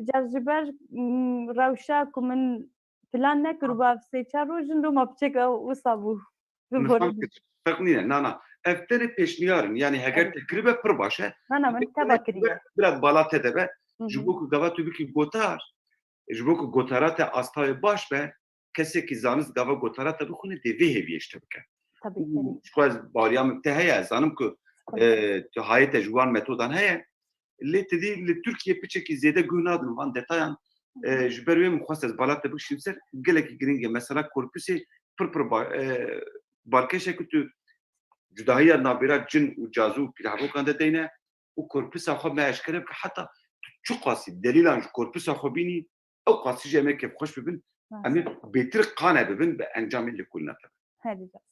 ca ji ber, mm, rewşa ku min plan nekiribû, ev sê çar roj in, loma piçek ew wisa bû. Min fam kir. Ferq nîne, na, na. Ev tenê pêşniyar in, yani, heger Evet. te kiribe pir baş e. Na, na, min Ev teva tenê kiriye. Biraz bala te de be. Hı Ji hı. bo ku gava tu bikî gotar, ji bo ku gotara te asta wê baş be, kesekî zanist gava gotara te bixwîne, dê vê hêviyê ji te bike. Tabii, Û tabii. ji xwe ez baweriya min te heye, ez zanim ku, Tabii. e, tu hayê te ji wan metodan heye. Lê tu dî li Tirkiye piçekî zêde guh nadin van detayan. E, ji ber wê min xwest ez bala te bikişînim ser, gelekî giring e. Mesela korpusê pir pir ba-, e, balkêş e ku tu cudahiya navbêra cin û cazû û pîrhebokan de deyne û korpusa xwe me eşkere bike, heta tu çiqasî delîlan ji korpusa xwe bînî, ew qasî jî em ê kêfxweş bibin, em ê Maalesef. bêtir qane bibin bi encamê lêkolîna te. Herî rast.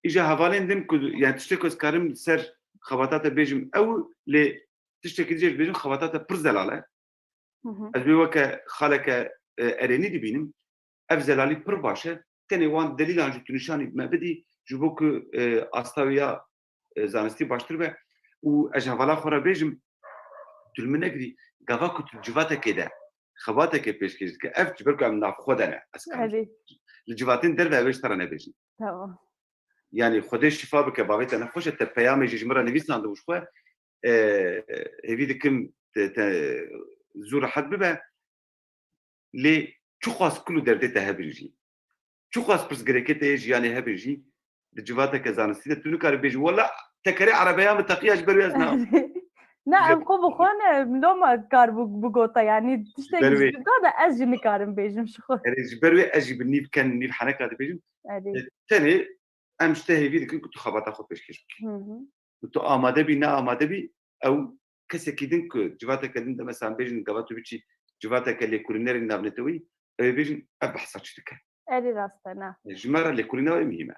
Îja hevalên din ku, yani tiştê ku ez karim ser xebata te bêjim ew, lê tiştekî dî jê bêjim xebata te pir zelal e. Hı hı. Ez wê weke xaleke, e, erênî dibînim. Ev zelalî pir baş e. Tenê wan delîlan jî tu nîşanî me bidî, ji bo ku, e, asta wê ya, e, zanistî baştir be. Û ez ji hevala xwe re bêjim, tu li min negirî, gava ku tu civatekê de xebateke pêşkêş dike, ev ji ber ku em nav xwe de ne, ez karim Erê. li civatên derve ev ê ji te re nebêjin. Tamam. Yanî Xwedê şifa bike, bavê te nexweş e, te peyamê jî ji min re nivîsandibû ji xwe. E, hêvî dikim te, te zû rehet bibe. Lê çiqas kul û derdê te hebin jî, çiqas pirsgirêkê te yê jiyanê hebin jî, di civateke zanistî de tu nikarî bêjî, wela tekerê erebeya min teqiya ji ber wê ez na. Ne, em xwe bi xwe ne, loma kar bû, bigota, yanî tiştek ji ber wê, ji da de ez jî nikarim bêjim ji xwe. Erê, ji ber wê ez jî bi nîv ken, nîv heneka dibêjim. Erê. E, tenê em ji te hêvî dikin ku tu xebata xwe pêşkêş bikî. Hı hı. Û tu amade bî, ne amade bî, ew kesekî din ku civateke din de, mesela bêjin gava tu biçî civateke lêkolînerên navneteweyî, ew ê bêjin ev behsa çi dike? Erê rast e, ne. Ji me re lêkolîna wê muhîm e.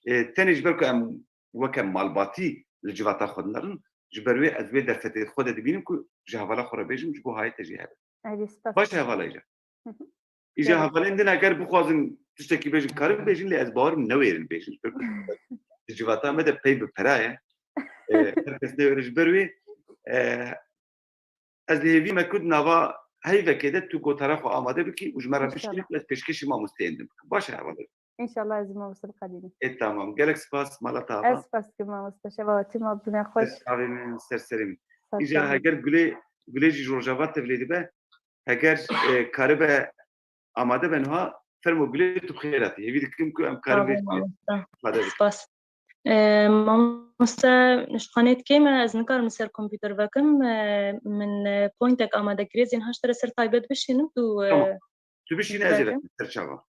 E, tenê ji ber ku em weke malbatî li civata xwe dinerin, ji ber wê ez wê derfetê xwe de dibînim ku ji hevala xwe re bêjim, ji bo hayê te jî hebe. Erê, spas. Baş e hevala îcar. Hı hı. Îja hevalên din eger bixwazin tiştekî bêjin, karin bêjin, lê ez bawerim newêrin bêjin. Di civata me de pey bi pera ye. E, her kes newêre ji ber wê. E, ez li hêvî me ku di nava heyvekê de tu gotara xwe amade bikî û ji me re bişînî, ez pêşkêşî mamosteyên din bikim. Baş e hevalên. Înşallah ez ê mamoste biqedînim. Ê tamam. Gelek spas, mala te ava. Ez spas dikim mamoste. Şeva we tîma bime xweş. Ser çavê min, ser serê min. Îja heger Gulê, Gulê jî ji Rojava tevlê dibe. Heger, e, karibe amade be niha, fermo Gulê, tu bi xêr hatî. Hêvî dikim ku em karibê spas. E, mamoste, ji xanê dikê me, ez nikarim li ser kompûter vekim. E, min, e, pointek amade kiriye, zên haşt re ser taybet bişînim, tu, e, tamam. Tu bişîne, ez ê vekim ser çava.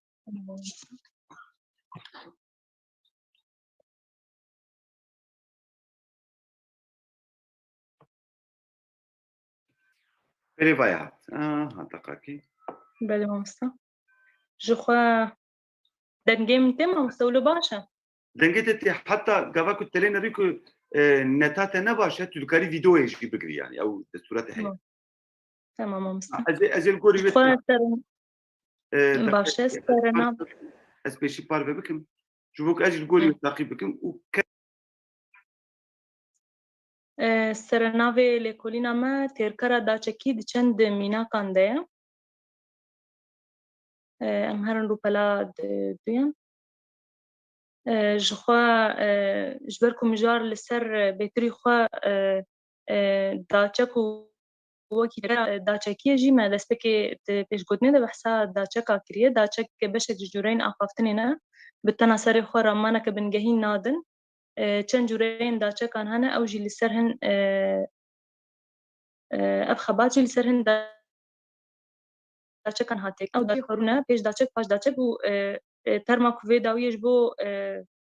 Belê vaya hat. Aha, deqakî. Belê mamoste. Ji xwe dengê min tê mamoste, wilo baş e? Dengê te tê, heta gava ku telê nerî ku, e, neta te ne baş e, tu dikarî vîdeoyê jî bigirî yani. Ew destûra te heye. Tamam. Tamam mamoste. Ez ê, ez ê li gorî wê xwe ser, e, baş e, ez, serena. Ez pêşî parve bikim. Ji bo ku ez jî li gorî wê taqîb bikim û ke- E, serenavê lêkolîna me têrkera daçekî di çend mînakan de ye. E, em herin rûpela di-, duyan. E, ji xwe, e, ji ber ku mijar li ser bêtirî xwe, e, e, daçek û wekî daçekiyê jî me destpêkê di pêşgotinê de behsa daçeka kiriye. Daçek beşek ji cûreyên axaftinê ne. Bi tena serê xwe ramaneke bingehîn nadin. E, çend cûreyên daçekan hene, ew jî li ser hin, e, e, ev xebat jî li ser hin daçekan hatiye. Ew daçek xwe rûne, pêş daçek, paş daçek û, e, e, terma ku vê dawiyê ji bo, e,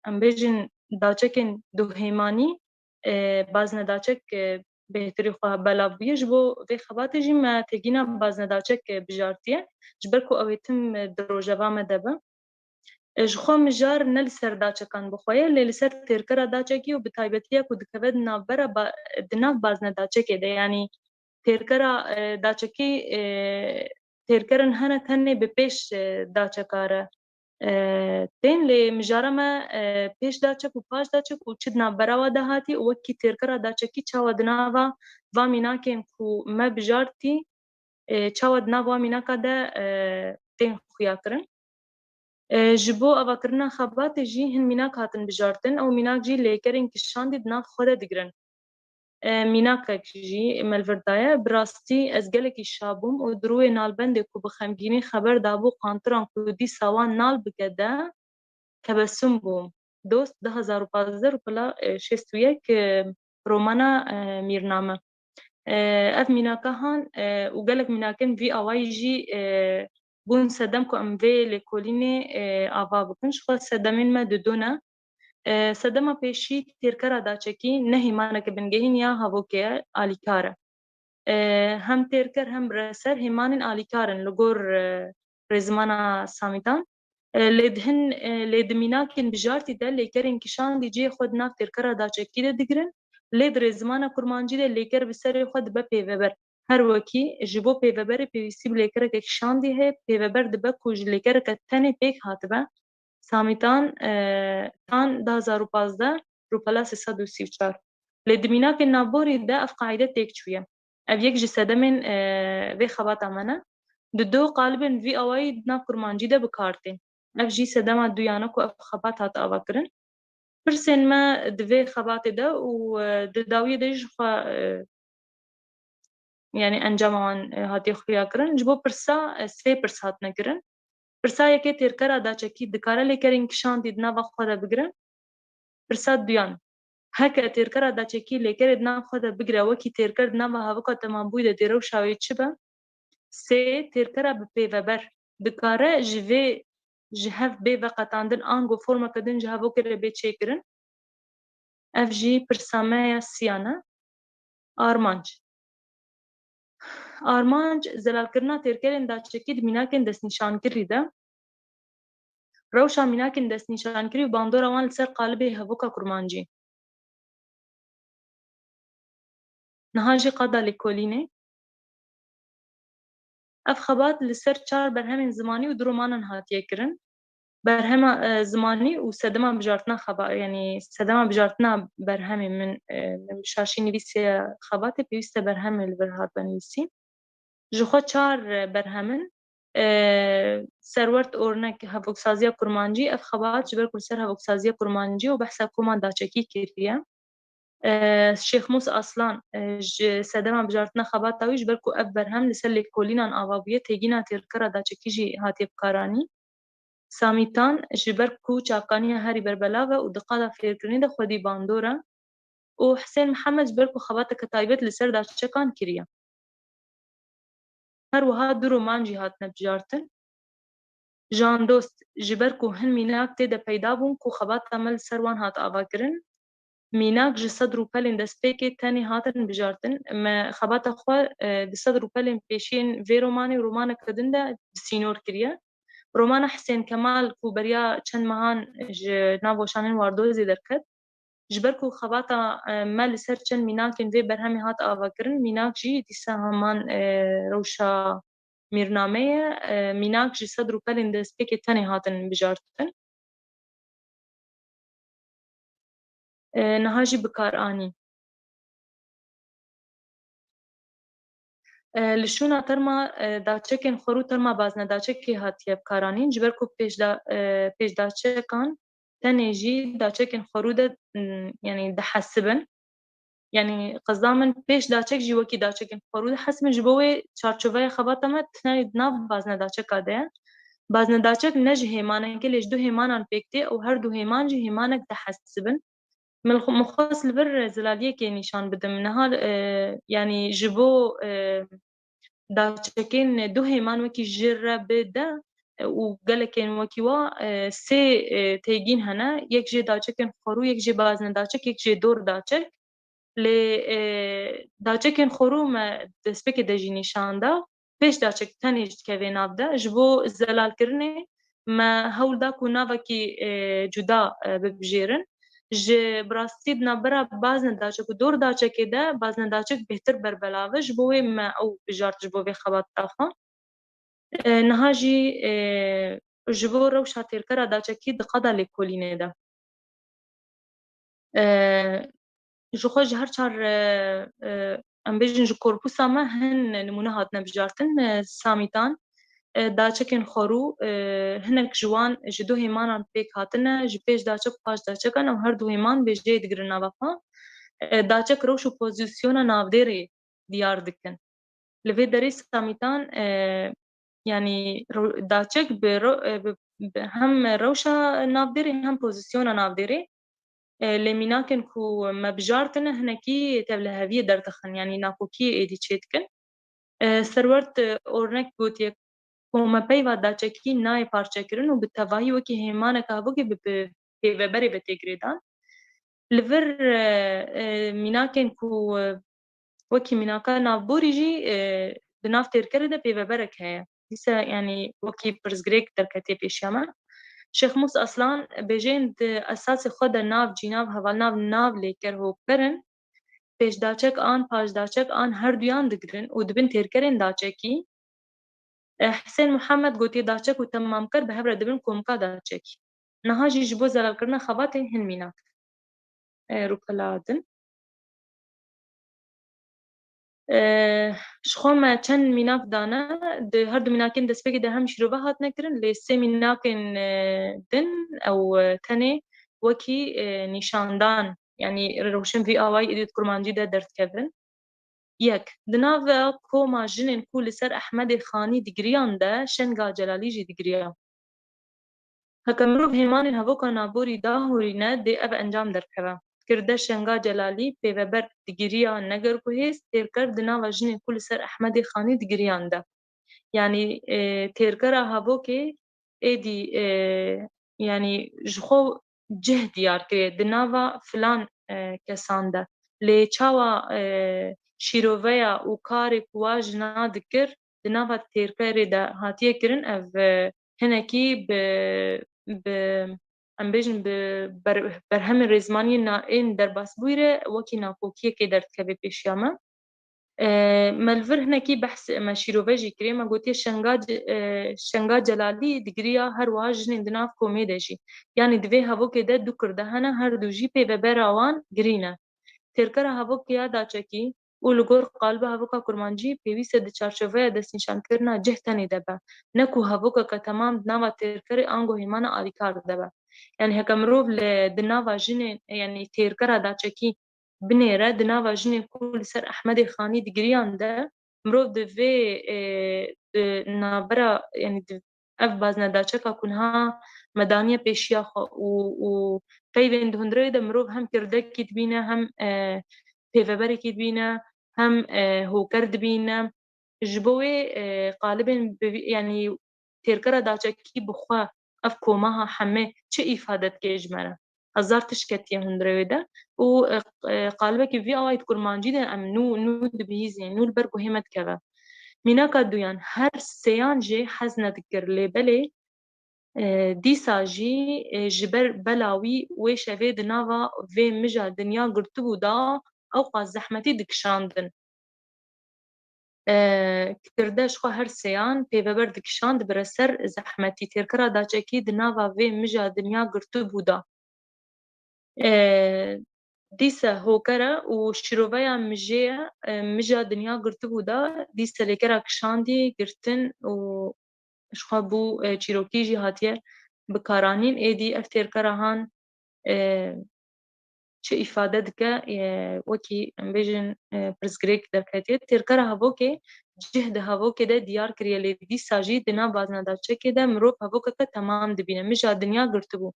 em bêjin daçekên duhêmanî, e, bazne daçek, e, bêhtirî xwe belav bûye. Ji bo vê xebatê jî me têgîna bazne daçek, e, bijartiye. Ji ber ku ew ê tim, e, di rojeva me de be. E, ji xwe mijar ne li ser daçekan bi xwe ye, lê li ser têrkera daçekî û bi taybetiya ku dikeve di navbera ba-, di nav bazne daçekê de. Yanî têrkera, e, daçekî, e, têrkerin hene tenê bi pêş, e, daçeka re, e, tên, lê mijara me, e, pêş daçek û paş daçek û çi di navbera wa de hatî û wekî têrkera daçekî çawa di nava va mînakên ku me bijartî, e, çawa di nav wa mînaka de, e, tên xuya kirin. E, ji bo avakirina xebatê jî hin mînak hatin bijartin, ew mînak jî lêkerên kişandî di nav xwe de digirin. E, mînakek jî me li vir daye, bi rastî ez gelekî şa bûm û di rûyê nalbendê ku bi xemgînî xeber dabû qantiran ku dîsa wan nal bike de, tebessum bûm. Dost, du hezar û pazdeh, rûpela, e, şêst û yek, e, romana, e, Mîrname. E, ev mînaka han, e, û gelek mînakên vî awayî jî, e, bûn sedem ku em vê lêkolînê, e, ava bikin. Ji xwe sedemên me di du ne. E, sedema pêşî têrkera daçekî ne hêmaneke bingehîn ya havokê ye, alîkar e. E, hem têrker hem bireser hêmanên alîkar in li gor, e, rêzimana Samîtan. E, lê di hin, e, lê di mînakên bijartî de lêkerên kişandî cihê xwe di nav têrkera daçekî de digirin. Lê di rêzimana kurmancî de lêker bi serê xwe dibe pêveber. Her wekî ji bo pêveberê pêwîstî bi lêkereke kişandî heye, pêveber dibe ku ji lêkereke tenê pêk hatibe. Samîtan, e, Tan du hezar û pazdeh, rûpela sê sed û sî û çar. Lê di mînakên navborî de ev qaîde têk çûye. Ev yek ji sedemên, e, vê xebata me ne. Di du qalibên vî awayî di nav kurmancî de bi kar tên. Ev jî sedema duyane ku ev xebat hat avakirin. Pirsên me di vê xebatê de û, e, di dawiyê de jî xwe, e, yanî encama wan, e, hatiye xuya kirin. Ji bo pirsa, e, sê pirs hatine kirin. Pirsa yekê, têrkera daçekî dikare lêkerên kişandî di nava xwe de bigire? Pirsa duyan, heke têrkera daçekî lêkerê di nav xwe de bigire, wekî têrker di nava hevoka temambûyî de dê rewşa wê çi be? Sê, têrkera bi pêveber dikare ji vê, ji hev bê veqetandin ango formeke din ji hevokê re bê çêkirin? Ev jî pirsa me ya siyan e. Armanc. Armanc, zelalkirina têrkerên daçekî di mînakên destnîşankirî de. Rewşa mînakên destnîşankirî û bandora wan li ser qalibê hevoka kurmancî. Niha jî qada lêkolînê. Ev xebat li ser çar berhemên zimanî û du romanan hatiye kirin. Berhema, e, zimanî û sedema bijartina xeba-, yanî sedema bijartina berhemê min, e, min bi şaşî nivîsiye xebatê, pêwîst e berhemê li vir hatbe nivîsîn. Ji xwe çar, e, berhem in. E, Serwert Ornek, Hevoksaziya Kurmancî, ev xebat ji ber ku li ser hevoksaziya kurmancî û behsa koma daçekî kiriye. E, Şêxmûs Aslan, e, ji sedema bijartina xebata wî, ji ber ku ev berhem li ser lêkolînan ava bûye, têgîna têrkera daçekî jî hatiye bikaranîn. Samîtan, ji ber ku çavkaniya herî berbelav e û di qada fêrkirinê de xwedî bandor e, û Hisên Mihemed, ji ber ku xebateke taybet li ser daçekan kiriye. Her wiha du roman jî hatine bijartin. Jandost, ji ber ku hin mînak tê de peyda bûn ku xebata me li ser wan hat avakirin, mînak ji sed rûpelên destpêkê tenê hatin bijartin. Me xebata xwe, e, di sed rûpelên pêşiyên vê romanê û romaneke din de bi sînor kiriye. Romana Hisên Kemal ku beriya çend mehan ji nav weşanên Wardozê derket, ji ber ku xebata, e, me li ser çend mînakên vê berhemê hat avakirin, mînak jî dîsa heman, e, rewşa mîrnamê ye. E, mînak ji sed rûpelên destpêkê tenê hatin bijartin. E, niha jî bikaranîn. E, li şûna terma, e, daçekên xwerû terma bazne daçekê hatiye bikaranîn, ji ber ku pêşda-, e, pêşdaçekan tenê jî daçekên xwerû de, m, yanî dihesibin. Yanî qezda min pêş daçek jî wekî daçekên xwerû dihesibin. Ji bo wê çarçoveya xebata me tenê di nav bazne daçeka de ye. Bazne daçek ne ji hêmanekê lê ji du hêmanan pêk tê û her du hêman jî hêmanek dihesibin. Min xwe, min xwest li vir zelaliyekê nîşan bidim. Niha, e, yanî ji bo, e, daçekên du hêman wekî ji re bi de, e, û gelekên wekî wa, e, sê, e, têgîn hene. Yek jê daçekên xwerû, yek jê bazne daçek, yek jê dor daçek. Lê, e, daçekên xwerû me destpêkê de jî nîşan da. Pêş daçek tenê jî dikeve nav de. Ji bo zelalkirinê me hewl da ku navekî, e, cuda, e, bibijêrin. Ji bi rastî di navbera bazne daçek û dor daçekê de bazne daçek bêhtir berbelav e. Ji bo wê me ew bijart ji bo vê xebata xwe. E, niha jî, e, ji bo rewşa têrkera daçekî di qada lêkolînê de. E, ji xwe ji her çar, e, e, em bêjin ji korpusa me hin nimûne hatine bijartin, e, samîtan, e, daçekên xwerû, e, hinek ji wan ji du hêmanan pêk hatine, ji pêş daçek û paş daçekan ew her du hêman bêjeyê digirin nava xwe. E, daçek rewş û pozîsyona navdêrê diyar dikin. Li vê derê samîtan, e, yanî ro-, daçek bi ro-, e, bi, bi hem rewşa navdêrê hem pozîsyona navdêrê, e, lê mînakên ku me bijartine hinekî tevliheviyê derdixin, yanî nakokiyê êdî çêdikin. E, Serwert, e, Ornek gotiye, komepeyva daçekî nayê parçekirin û bi tevahî wekî hêmaneke hevokê bi, bi pêveberê ve tê girêdan. Li vir, e, e, mînakên ku, e, wekî mînaka navborî jî, e, di nav têrkerê de pêveberek heye. Dîsa, yanî, wekî pirsgirêk derketiye pêşiya me. Şêxmûs Aslan, bêjên di esasê xwe de nav, cînav, hevalnav, nav, lêker, hokber in. Pêşdaçek an paşdaçek an her duyan digirin û dibin têrkerên daçekî. E, Hisên Muhammed gotiye, daçek û temamker bi hev re dibin komka daçekî. Niha jî ji bo zelalkirina xebatê hin mînak, e, rûpela din. E, ji xwe me çend mînak dane, di her du mînakên destpêkê de hem şîrove hatine kirin, lê sê mînakên, e, din ew, e, tenê wekî, e, nîşandan, yanî rewşên vî awayî êdî di kurmancî de derdikevin. Yek, di nava koma jinên ku li ser Ehmedê Xanî digiriyan de Şenga Celalî jî digiriya. Heke mirov hêmanên hevoka naborî dahûrîne, dê ev encam derkeve. Kirde Şenga Celalî pêveber digiriya neger guhêz têrker di nava jinên ku li ser Ehmedê Xanî digiriyan de. Yanî, e, têrkera hevokê êdî, e, yanî ji xwe cih diyar kiriye di nava filan, e, kesan de. Lê çawa, e, şîroveya û karê ku wa jina dikir di nava têrkerê de hatiye kirin, ev, e, hinekî bi, bi, em bêjin bi ber-, berhemên rêzmaniyên na-, ên derbasbûyî re wekî nakokiyekê derdikeve pêşiya me. E, me li vir hinekî behs, me şîrove jî kiriye, me gotiye Şenga Ce-, e, Şenga Celalî digiriya her wiha jinên di nav komê de jî. Yanî di vê hevokê de du kirde hene, her du jî pêvebera wan girî ne. Têrkera hevokê ya daçekî û li gor qaliba hevoka kurmancî pêwîst e di çarçoveya destnîşankirina cih tenê de be, ne ku hevokeke temam di nava têrkerê ango hêmana alîkar de be. Yanî heke mirov li, di nava jinên, yanî têrkera daçekî binêre, di nava jinên ku li ser Ehmedê Xanî digiriyan de, mirov di vê, e, di navbera, yanî di ev baznedaçeka ku niha me daniye pêşiya xwe û, û peyvên di hundirê de mirov hem kirdekî dibîne, hem, e, pêveberekî dibîne, hem, e, hoker dibîne. Ji bo wê, e, qalibên bi vî, yanî têrkera daçekî bi xwe ev komaha heme çi îfade dike ji me re? Hezar tişt ketiye hundirê wê de û, e, e, qalibekî vî awayî di kurmancî de em nû, nû dibihîzin, nû li ber guhê me dikeve. Mînaka duyan, her sêyan jê hez nedikir, lê belê, e, dîsa jî, e, ji ber bela wî wê şevê di nava vê mija dinya girtibû da ewqas zehmetî dikişandin. E, kirde ji xwe her sêyan pêveber dikişand bire ser zehmetî. Têrkera daçekî di nava vê mija dinya girtibû da. E, dîse hokere û şîroveya mijê ye, e, mija dinya girtibû da, dîse lêkera kişandî, girtin û ji xwe bû, e, çîrokî jî hatiye bikaranîn. Êdî ev têrkera han, e, çi îfade dike, e, wekî em bêjin, e, pirsgirêk derketiye. Têrkera hevokê cih di hevokê de diyar kiriye, lê dîsa jî di nav baznedaçekê de mirov hevokeke temam dibîne. Mija dinya girtibû.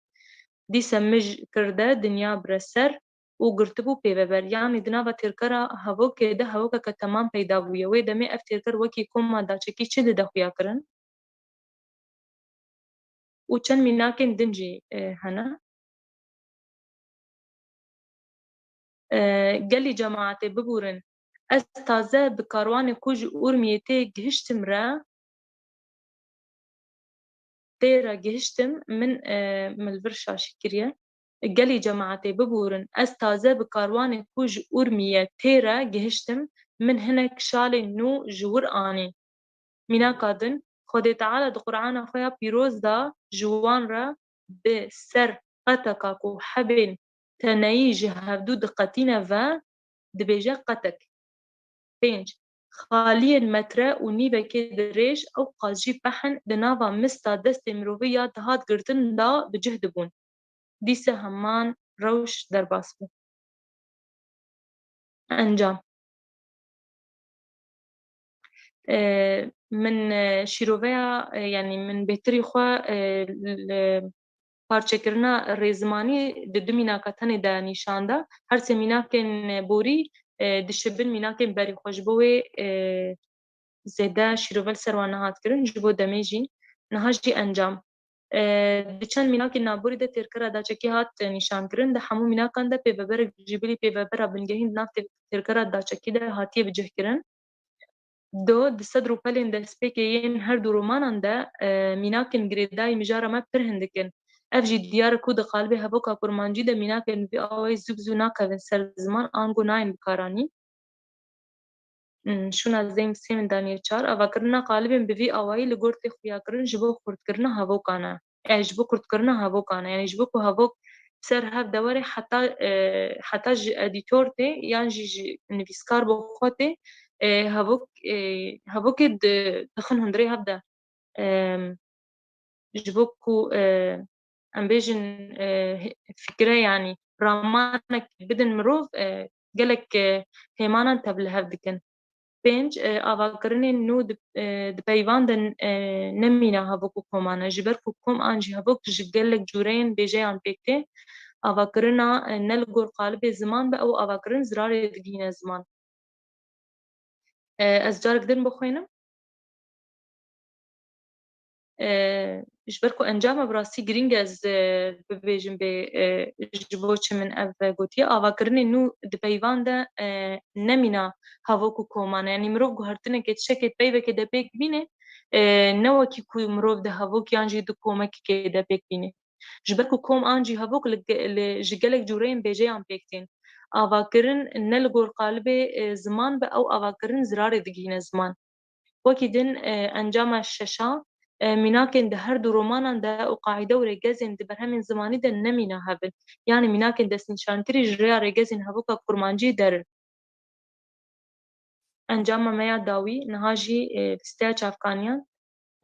Dîse mij kirde dinya bire ser û girtibû pêveber. Yanî di nava têrkera hevokê de hevokeke temam peyda bûye. Wê demê ev têrker wekî koma daçekî çi dide xuya kirin? Û çend mînakên din jî, e, hene. E, gelî cemaetê bibûrin. Ez taze bi karwanê ku ji Urmiyê tê gihiştim re, tê re gihiştim, min, e, min li vir şaşî kiriye. Gelî cemaetê bibûrin. Ez taze bi karwanê ku ji Urmiye tê re gihiştim, min hinek şalên nû ji wir anî. Mînaka din, Xwedê Teala di Qur'ana xwe ya pîroz de ji wan re bi ser qeteka ku hebên teneyî ji hevdû diqetîne ve, dibêje qetek. Pênc, xaliyên metre û nîvekê dirêj, ewqas jî pehn di nava mista destê mirovî ya dihat girtin de bi cih dibûn. Dîse heman rewş derbas bû. Encam. E, min, e, şîroveya, e, yanî min bêtirî xwe, e, li parçekirina rêzimanî di du mînaka tenê de nîşan da. Her sê mînakên borî, e, dişibin mînakên berî xwe. Ji bo wê, e, zêde şîrove li ser wan nehat kirin, ji bo demê jî. Niha jî encam. E, di çend mînakên naborî de têrkera daçekî hat, e, nîşankirin. Di hemû mînakan de pêveberek ji bilî pêvebera bingehîn di nav tê-, têrkera daçekî de hatiye bicihkirin. Do, di sed rûpelên destpêkê yên her du romanan de, e, mînakên girêdayî mijara me pir hindik in. Ev jî diyar e ku di qalibê hevoka kurmancî de mînakên vî awayî zû bi zû nakevin ser ziman, ango nayên bikaranîn. Hmm, şûna zeyim sê min daniye çar. Avakirina qalibên bi vî awayî li gor tê xuyakirin ji bo xurtkirina hevokan e. E, ji bo kurtkirina hevokan e. Yanî ji bo ku hevok ser hev de were heta, e, heta ji edîtor tê yan jî ji nivîskar bo xwe tê, e, hevok, e, hevokê di-, dixin hundirê hev de. Em, ji bo ku, e, em bêjin, e, fikre, yanî ramanek bidin mirov, e, gelek, e, hêmanan tevlihev dikin. Pênc, e, avakirinên nû di, e, di peyvan de, e, nemîna hevok û koman e. Ji ber ku kom an jî hevok ji gelek cûreyên bêjeyan pêk tê, avakirina, e, ne li gor qalibê ziman be, ew avakirin zirarê digihîne ziman. E, ez carek din bixwînim. E, ji ber ku encama bi rastî girîng e ez, e, bibêjim bê, e, ji bo çi min ev gotiye. Avakirinê nû di peyvan de, e, nemîna hevok û koman e. Yanî mirov guhertinekê, tiştekê peyvekê de pêk bîne, e, ne wekî ku mirov di hevok yan jî di komekekê de pêk bîne. Ji ber ku kom an cî hevok li ge-, li, ji gelek cûreyên bêjeyan pêk tên. Avakirin ne li gor qalibê, e, ziman be, ew avakirin zirarê digihîne ziman. Wekî din, e, encama şeşa, e, mînakên di her du romanan de û qaîde û rêgezên di berhemên zimanî de ne mîna hev in. Yanî mînakên destnîşantirî ji rêya rêgezên hevoka kurmancî der in. Encama me ya dawî niha jî, e, listeya çavkaniyan,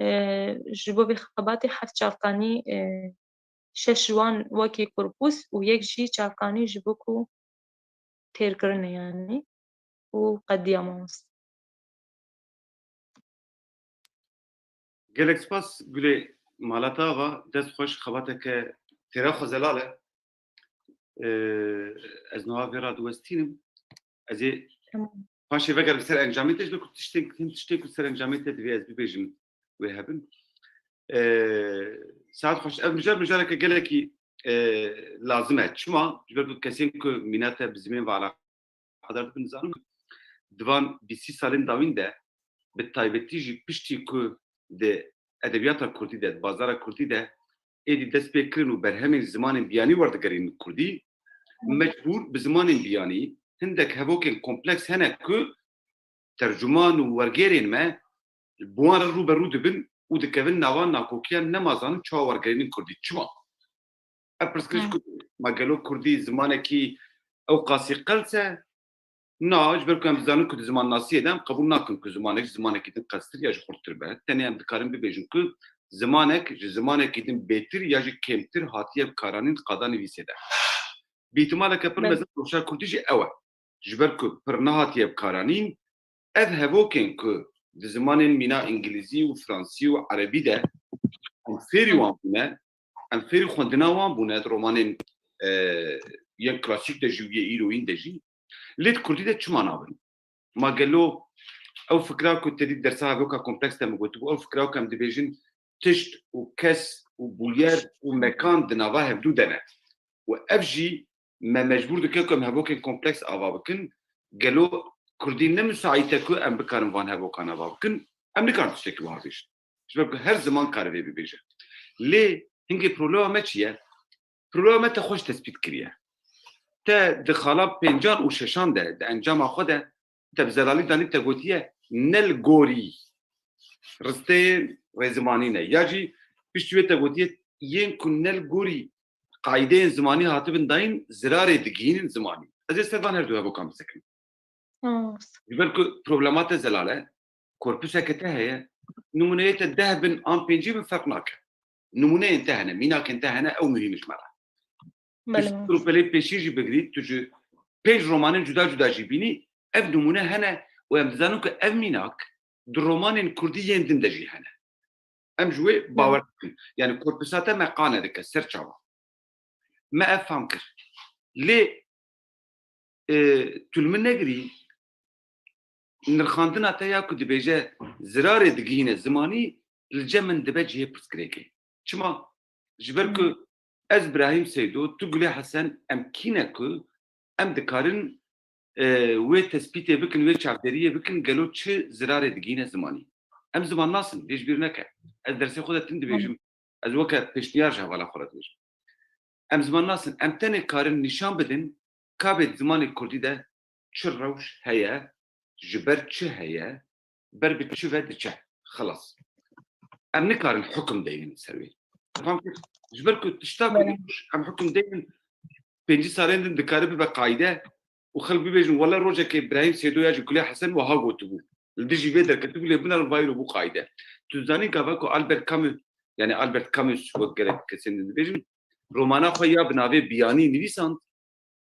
e, ji bo vê xebatê heft çavkanî, e, şeş ji wan wekî korpûs û yek jî çavkanî ji bo ku têrkirin e, yanî û qediya mamoste. Gelek spas Gulê Malata Ava, dest xweş, xebateke têra xwe zelal e. Ee, ez niha vê radiwestînim. Ez ê Tamam. paşê vegerim ser encamê te, ji ber ku tiştên, hin tiştên ku ser encamê te divê ez bibêjim wê hebin. Ee, saet xweş. Ev mijar, mijareke gelekî, ee, lazim e. Çima? Ji ber ku kesên ku mîna te bi zimên ve eleqedar dibin, dizanin ku di van bîst salên dawîn de, bi taybetî jî piştî ku di edebiyata kurdî de, di bazara kurdî de êdî dest pê kirin û berhemên zimanên biyanî werdigerînin kurdî, mecbûr bi zimanên biyanî hindek hevokên kompleks hene ku tercuman û wergêrên me bi wan re rû be rû dibin û dikevin nava nakokiyan, nema zanin çawa wergerînin kurdî. Çima? Ev pirsgirêk Hı. ku ma gelo kurdî zimanekî ew qasî qels e? Na, ji ber ku em dizanin ku di zimannasiyê de em qebûl nakin ku zimanek ji zimanekî din qelstir ya jî xurttir be. Tenê em dikarin bibêjin ku zimanek ji zimanekî din bêtir ya jî kêmtir hatiye bikaranîn di qada nivîsê de. Bi îtimaleke pir Belê. mezin rewşa kurdî jî ew e. Ji ber ku pir nehatiye bikaranîn, ev hevokên ku di zimanên mîna îngilîzî û fransî û erebî de em fêrî Hı. wan bûne, em fêrî xwendina wan bûne di romanên, e, yên klasîk de jî û yê îroyîn de jî, lê di kurdî de çima nabin? Ma gelo ew fikra ku te dî dersa hevoka kompleks de min gotibû, ew fikra ku em dibêjin tişt û kes û bûyer û mekan di nava hevdû de ne. Û ev jî me mecbûr dike ku em hevokên kompleks ava bikin. Gelo kurdî ne misaît e ku em bikarin van hevokan ava bikin? Em nikarin tiştekî wiha bêjin. Ji ber ku her ziman kare vê bibêje. Lê hingê problema me çi ye? Problema me te xweş tespît kiriye. Te di xala pêncan û şeşan de, di encama xwe de, te bi zelalî danî te gotiye, ne li gorî risteyên rêzimanî ne. Ya jî piştî wê te gotiye, yên ku ne li gorî qaîdeyên zimanî hatibin dayîn, zirarê digihînin zimanî. Ez ê ser van her du hevokan bisekinim. Ji ber ku problema te zelal e, korpuseke te heye, nimûneyê te deh bin an pêncî bin ferq nake. Nimûneyên te hene, mînakên te hene, ew muhîm ji me re. Tu Belê. ji rûpelê pêşî jî bigirî, tu ji pênc romanên cuda cuda jî bînî, ev nimûne hene û em dizanin ku ev mînak di romanên kurdî yên din de jî hene. Em ji wê Belê. bawer dikin. Yani korpusa te me qane dike, ser çavan. Me ev fam kir. Lê, e, tu li min negirî, nirxandina te ya ku dibêje zirarê digihîne zimanî, li cem min dibe cihê pirsgirêkê. Çima? Ji ber ku Hmm. ez, Birahîm Seydo, tu, Gulê Hesen, em kî ne ku em dikarin, e, wê tespîtê bikin, wê çavderiyê bikin, gelo çi zirarê digihîne zimanî? Em zimannas in, lê ji bîr neke. Ez dersê xwe de tim dibêjim. Ez weke pêşniyar ji hevala xwe re dibêjim. Em zimannas in, em tenê karin nîşan bidin, ka bê di zimanê kurdî de çi rewş heye, ji ber çi heye, ber bi çi ve diçe. Xilas. Em nikarin hukum deynin ser wê. Fam kir? Ji ber ku tişta ku Belê. em hukum deynin, pêncî salên din dikare bibe qaîde û xelk bibêjin, wele rojekê Birahîm Seydo ya jî Gulê Hesen wiha gotibû. Li dijî vê derketibû, lê bina vayro bû qaîde. Tu zanî gava ku Albert Camus, yani Albert Camus wek gelek kesên din dibêjin, romana xwe ya bi navê Biyanî nivîsand,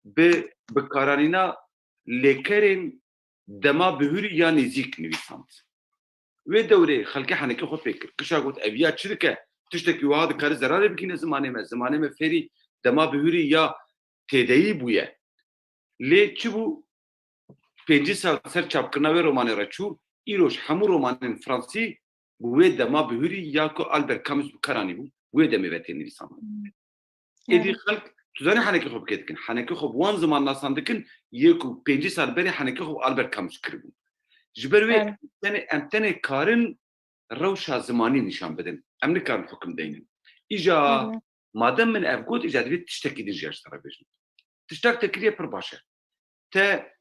bi bikaranîna lêkerên dema bihurî ya nêzîk nivîsand. Wê dewrê xelkê henekê xwe pê kir. Kişa got, ev ya çi dike? Tiştekî wiha dikare zerarê bigihîne zimanê me. Zimanê me fêrî dema bihurî ya têdeyî bûye. Lê çi bû? Pêncî sal ser çapkirina wê romanê re çû, îroj hemû romanên fransî bi wê dema bihurî ya ku Albert Camus bi kar anîbû, wê demê ve tên nivîsandin. Êdî xelk, tu zanî henekê xwe bi kê dikin? Henekê xwe bi wan zimannasan dikin, yê ku pêncî sal berê henekê xwe bi Albert Camus kiribû. Ji ber wê em tenê, em tenê karin rewşa zimanî nîşan bidin. Em nikarin hukim deynin. Îja madem min ev got, îja divê tiştekî din jî ez ji te re bêjim. Tiştak te kiriye pir baş e. Te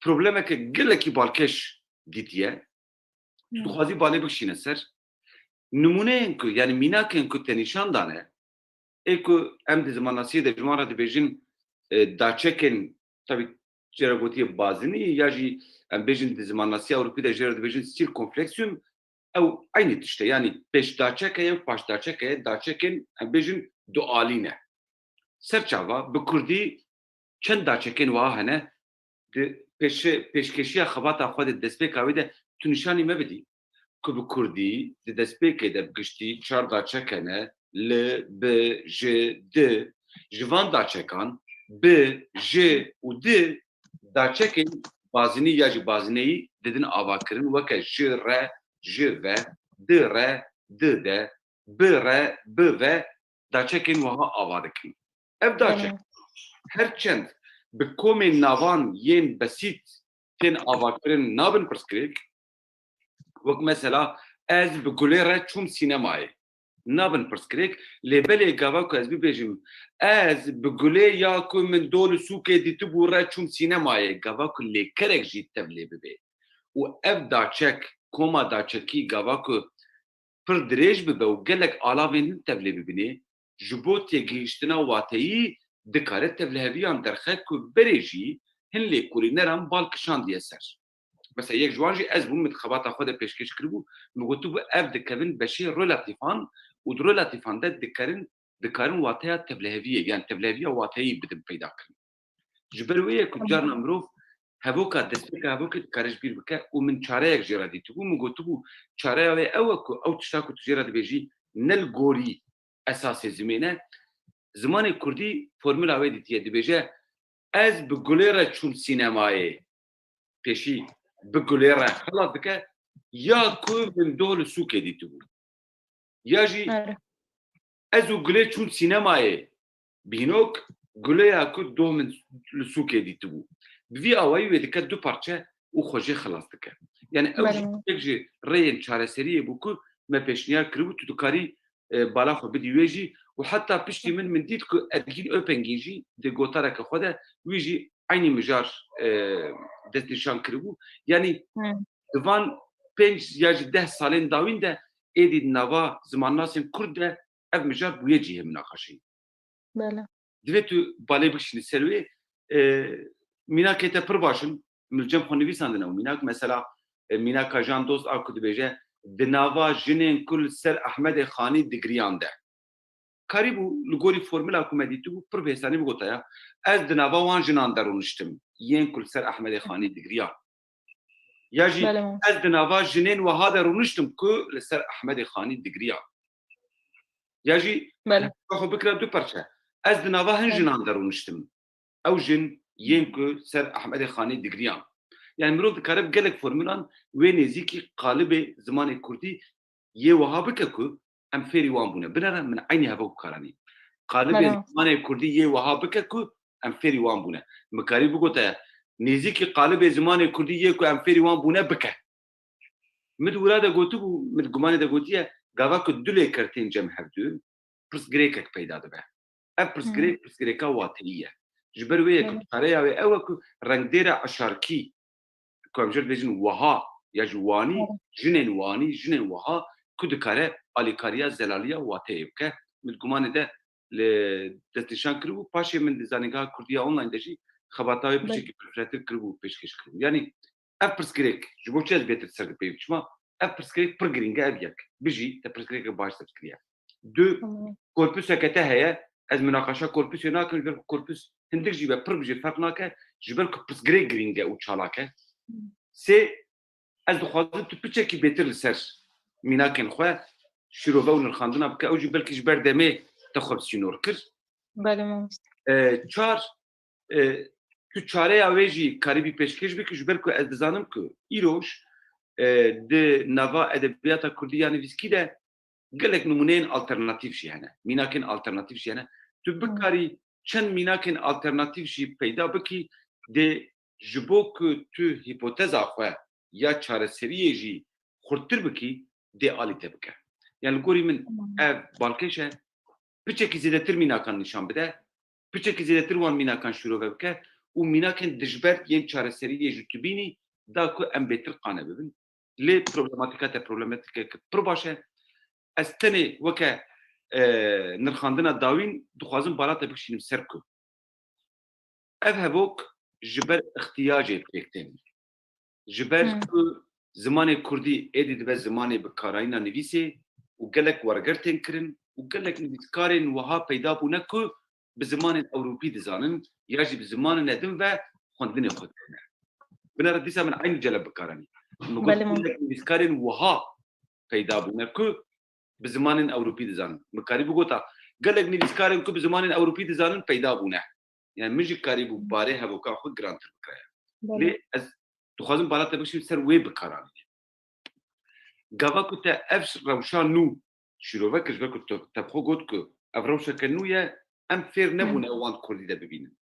problemeke gelekî balkêş dîtiye. Tu dixwazî balê bikişîne ser. Nimûneyên ku, yanî mînakên ku te nîşan dane, ê ku em di zimannasiyê de ji wan re dibêjin, e, daçekên, tabî jê re gotiye bazinî, ya jî em bêjin di zimannasiya Ewropî de jê re dibêjin stilkonfleksiyon, ew eynî tişt e. Yanî pêşdaçek heye û paşdaçek heye, daçekên, em bêjin, dualî ne. Ser çava, bi kurdî çend daçekên wiha hene, di pêşe-, pêşkêşiya xebata xwe de, destpêka wê de tu nîşanî me bidî ku bi kurdî di destpêkê de bi giştî çar daçek hene, li, bi, ji, di. Ji van daçekan bi, ji û di daçekên bazinî ya jî bazineyî didin avakirin, weke ji, re, ji, ve, di, re, di, de, bi, re, bi, ve daçekên wiha ava dikin. Ev daçek her çend bi komên navan yên besît tên avakirin, nabin pirsgirêk. Wek mesela, ez bi Gulê re çûm sînemayê. Nabin pirsgirêk, lê belê gava ku ez bibêjim, ez bi Gulê ya ku min dol û sûkê dîtibû re çûm sînemayê, gava ku lêkerek jî tevlê bibe. Û ev daçek, koma daçekî gava ku pir dirêj bibe û gelek alavên din tevlê bibîne, ji bo têgihiştina wateyî dikare tevliheviyan derxe ku berê jî hin lêkolîneran bal kişandiye ser. Mesela yek ji wan jî ez bûm, min di xebata xwe de pêşkêş kiribû, min gotibû ev dikevin beşê relatîfan û di relatîfan de dikerin, dikarin wateya tevliheviyê, yan tevliheviya wateyî bidin peyda kirin. Ji ber wê ye ku carna mirov hevoka, destpêka hevokê dikare ji bîr bike û min çareyek jê re dîtibû. Min gotibû, çareya wê ew e ku ew tişta ku tu jê re dibêjî ne li gorî esasê zimên e. Zimanê kurdî formula wê dîtiye, dibêje, ez bi Gulê re çûm sînemayê. Pêşî bi Gulê re xelas dike, ya ku min doh li sûkê dîtibû. Ya jî ez û Gulê çûn sînemayê. Bînok, Gulê ya ku doh min li sûkê dîtibû. Bi vî awayî wê dike du parçe û xwe jê xilas dike. Yani ew jî yek ji rêyên çareseriyê bû ku me pêşniyar kiribû, tu dikarî, e, bala xwe bidî wê jî. Û heta piştî min, min dît ku Ergîn Öpengîn jî di gotareke xwe de wî jî eynî mijar, e, destnîşan kiribû. Yani di van pênc ya jî deh salên dawîn de êdî di nava zimannasên kurd de ev mijar bûye cihê minaqeşeyê. Bele. Divê tu balê bikişînî ser wê. E, mînakê te pir baş in. Min li cem xwe nivîsandine û mînak, mesela, e, mînaka Jan Dost a ku dibêje, di nava jinên ku li ser Ehmedê Xanî digiriyan de. Karîbû li gorî formula ku me dîtibû, pir bi hêsanî bigota ya, ez di nava wan jinan de rûniştim, yên ku li ser Ehmedê Xanî digiriyan. Ya jî ez di nava jinên wiha de rûniştim ku li ser Ehmedê Xanî digiriyan. Ya jî xwe bikira du parçe. Ez di nava hin jinan de rûniştim. Ew jin yên ku ser Ehmedê Xanî digiriyan. Yani mirov dikare bi gelek formulan wê nêzîkî qalibê zimanê kurdî yê wiha bike ku em fêrî wan bûne. Binêre min eynî hevok karanî. Qalibê zimanê kurdî yê wiha bike ku em fêrî wan bûne. Min karî bigote, nêzîkî qalibê zimanê kurdî yê ku em fêrî wan bûne bike. Min di wira de gotibû, min di gumanê de gotiye, gava ku du lêker tên cem hevdu, pirsgirêkek peyda dibe. Ev pirsgirêk, pirsgirêka wateyî ye. Ji ber wê ye ku çareya wê ew e ku rengdêra eşarkî, ku em jê re dibêjin wiha, ya jî wanî, jinên wanî, jinên wiha, ku dikare alîkariya zelaliya wateyê bike. Min di gumanê de li destnîşan kiribû. Paşê min di Zanîngeha Kurdî ya Online de jî xebata wê piçekî firfirehtir kiribû, pêşkêş kiribû. Yanî ev pirsgirêk, ji bo çi ez bêtir ser di pê biçima, ev pirsgirêk pir girîng e, ev yek. Bijî, te pirsgirêkek baş ser kiriye. Du, korpuseke te heye, Ez minaqeşa korpusê nakim, ji ber ku korpus hindik jî be pir bijî ferq nake, ji ber ku pirsgirêk girîng e û çalak e. Sê, ez dixwazim tu piçekî bêtir li ser mînakên xwe şîrove û nirxandina bike, ew jî belkî ji ber demê te xwe bi sînor kir. Belê, mamoste. E, çar, e, tu çareya wê jî karîbî pêşkêş bikî, ji ber ku ez dizanim ku îroj, e, di nava edebiyata kurdî ya nivîskî de gelek nimûneyên alternatîf jî hene, mînakên alternatîf jî hene. Tu Hmm. bikarî çend mînakên alternatîf jî peyda bikî, dê ji bo ku tu hîpoteza xwe ya çareseriyê jî xurttir bikî, dê alî te bike. Yani li gorî min Tamam. ev balkêş e, piçekî zêdetir mînakan nîşan bide, piçekî zêdetir wan mînakan şîrove bike û mînakên dijber yên çareseriyê ji tu bînî, da ku em bêtir qane bibin. Lê problematîka te problematîkeke pir baş e. Ez tenê weke, e, nirxandina dawîn dixwazim bala te bikişînim ser ku ev hevok ji ber îhtiyacê pêk tên. Ji ber Hmm. ku zimanê kurdî êdî dibe zimanê bikarayîna nivîsê û gelek werger tên kirin û gelek nivîskarên wiha peyda bûne ku bi zimanên ewropî dizanin ya jî bi zimanên din ve xwendinê xwe dikirine. Binere dîsa min eynî celeb bikaranî. Min got Belê, min. gelek nivîskarên wiha peyda bûne ku bi zimanên ewropî dizanin. Min karî bigota, gelek nivîskarên ku bi zimanên ewropî dizanin peyda bûne. Yani min jî karîbû barê hevokan xwe girantir bikiraya. Belê. Lê ez dixwazim bala te bikişînim ser wê bikaranînê. Gava ku te ev rewşa nû şîrove kir, ji ber ku te, te bi xwe got ku ev rewşeke nû ye, em fêr nebûne Hmm. wan kurdî de bibînin.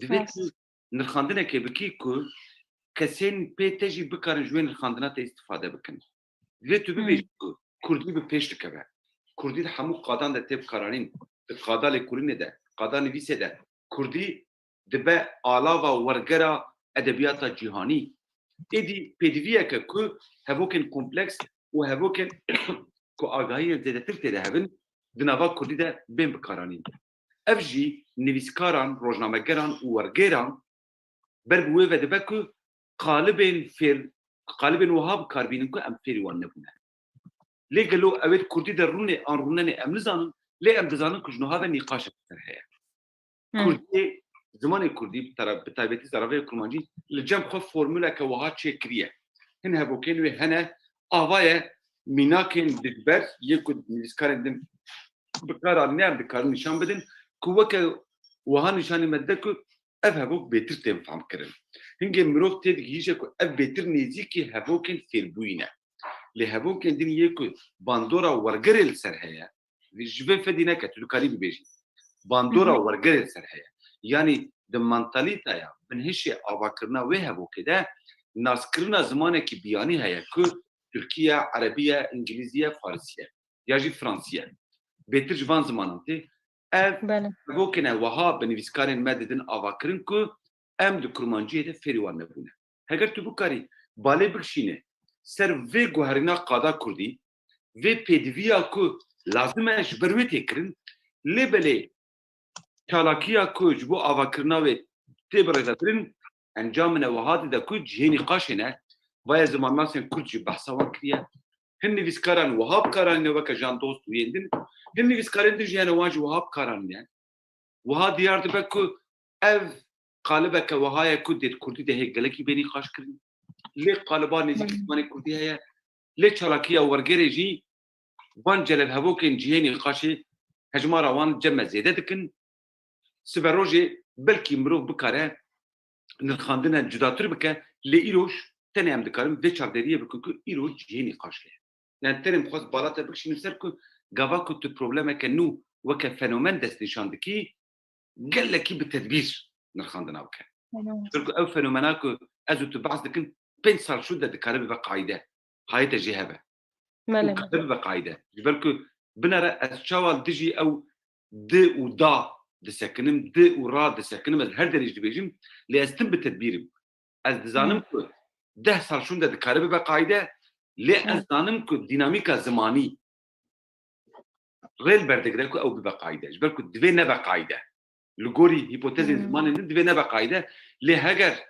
Divê Rast. tu nirxandinekê bikî ku kesên pê te jî bikarin ji wê nirxandina te îstifade bikin. Divê tu Hmm. bibêjî ku kurdî bi pêş dikeve. Kurdî di hemû qadan de tê bikaranîn. Di qada lêkolînê de, qada nivîsê de kurdî dibe alava wergera edebiyata cîhanî. Êdî pêdiviyeke ku hevokên kompleks û hevokên ku agahiyên zêdetir tê de hebin, di nava kurdî de bên bikaranîn. Ev jî nivîskaran, rojnamegeran û wergêran ber bi wê ve dibe ku qalibên fêr, qalibên wiha bi kar bînin ku em fêrî wan nebûne. Lê gelo ew ê di kurdî de rûnê an rûnenê em nizanin, lê em dizanin ku ji niha ve nîqaşek ser heye. Hmm. Kurdî, zimanê kurdî, bi tara-, bi taybetî zaravê kurmancî, li cem xwe formuleke wiha çêkiriye. Hin hevokên wê hene, ava ye, mînakên dijber, yê ku nivîskarên din bi kar anîne, em dikarin nîşan bidin, ku weke wiha nîşanî me dide ku ev hevok bêtir tên fehmkirin. Hingê mirov têdigihîje ku ev bêtir nêzîkî hevokên fêrbûyî ne. Lê hevokên din yê ku bandora wergerê li ser heye, ji vê fedî neke, tu dikarî bibêjî. Bandora Hı hı. wergerê li ser heye. Yanî di mantalîtaya, binhişê avakirina wê hevokê de naskirina zimanekî biyanî heye ku Tirkî ye, Erebî ye, Îngilîzî ye, Farisî ye. Ya jî Fransî ye. Bêtir ji van zimanan tê. Ev Belê. hevokên e wiha bi nivîskarên me didin avakirin ku em di kurmanciyê de fêrî wan nebûne. Heger tu bikarî balê bikişîne ser vê guherîna qada kurdî, vê pêdiviya ku lazim e ji ber wê tê kirin, lê belê çalakiya ku ji bo avakirina wê tê birêvebirin, encamine wiha dide ku cihê nîqaşê ne, vaye zimannasên kurd jî behsa wan kiriye. Hin nivîskaran wiha bikaranîne weke Jan Dost û yên din, hin nivîskarên din jî hene wan jî wiha bikaranîne. Wiha diyar dibe ku ev qalibeke wiha ye ku dê di kurdî de hê gelekî bê nîqaş kirin. Lê qaliba nêzîkî Hı. zimanê kurdî heye. Lê çalakiya wergerê jî van celebhevokên cihê nîqaşê hejmara wan cem me zêde dikin. Siberojê belkî mirov bikare nirxandine cudatir bike, lê îroj tenê em dikarin vê çavderiyê bikin ku îroj cihê nîqaşê ye. Yani tenê min xwest bala te bikişînim ser ku gava ku tu problemeke nû weke fenomen destnîşan dikî, gelekî bi tedbîr nirxandina bike. Tamam. Çunku ew fenomena ku ez û tu behs dikin, pênc sal şûnde dikare bibe qaîde. Hayê te jê hebe. Belê. Û kare bibe qaîde. Ji ber ku binere ez çawa li dijî ew di û da disekinim, di û ra disekinim, ez her derê jî dibêjim, lê ez tim bi tedbîr im. Ez dizanim Hı. ku deh sal şûnde dikare bibe qaîde, lê Hı. ez zanim ku dînamîka zimanî rê li ber digire ku ew bibe qaîde. Ji ber ku divê nebe qaîde. Li gorî hîpotezên Hmm. zimanê din divê nebe qaîde. Lê heger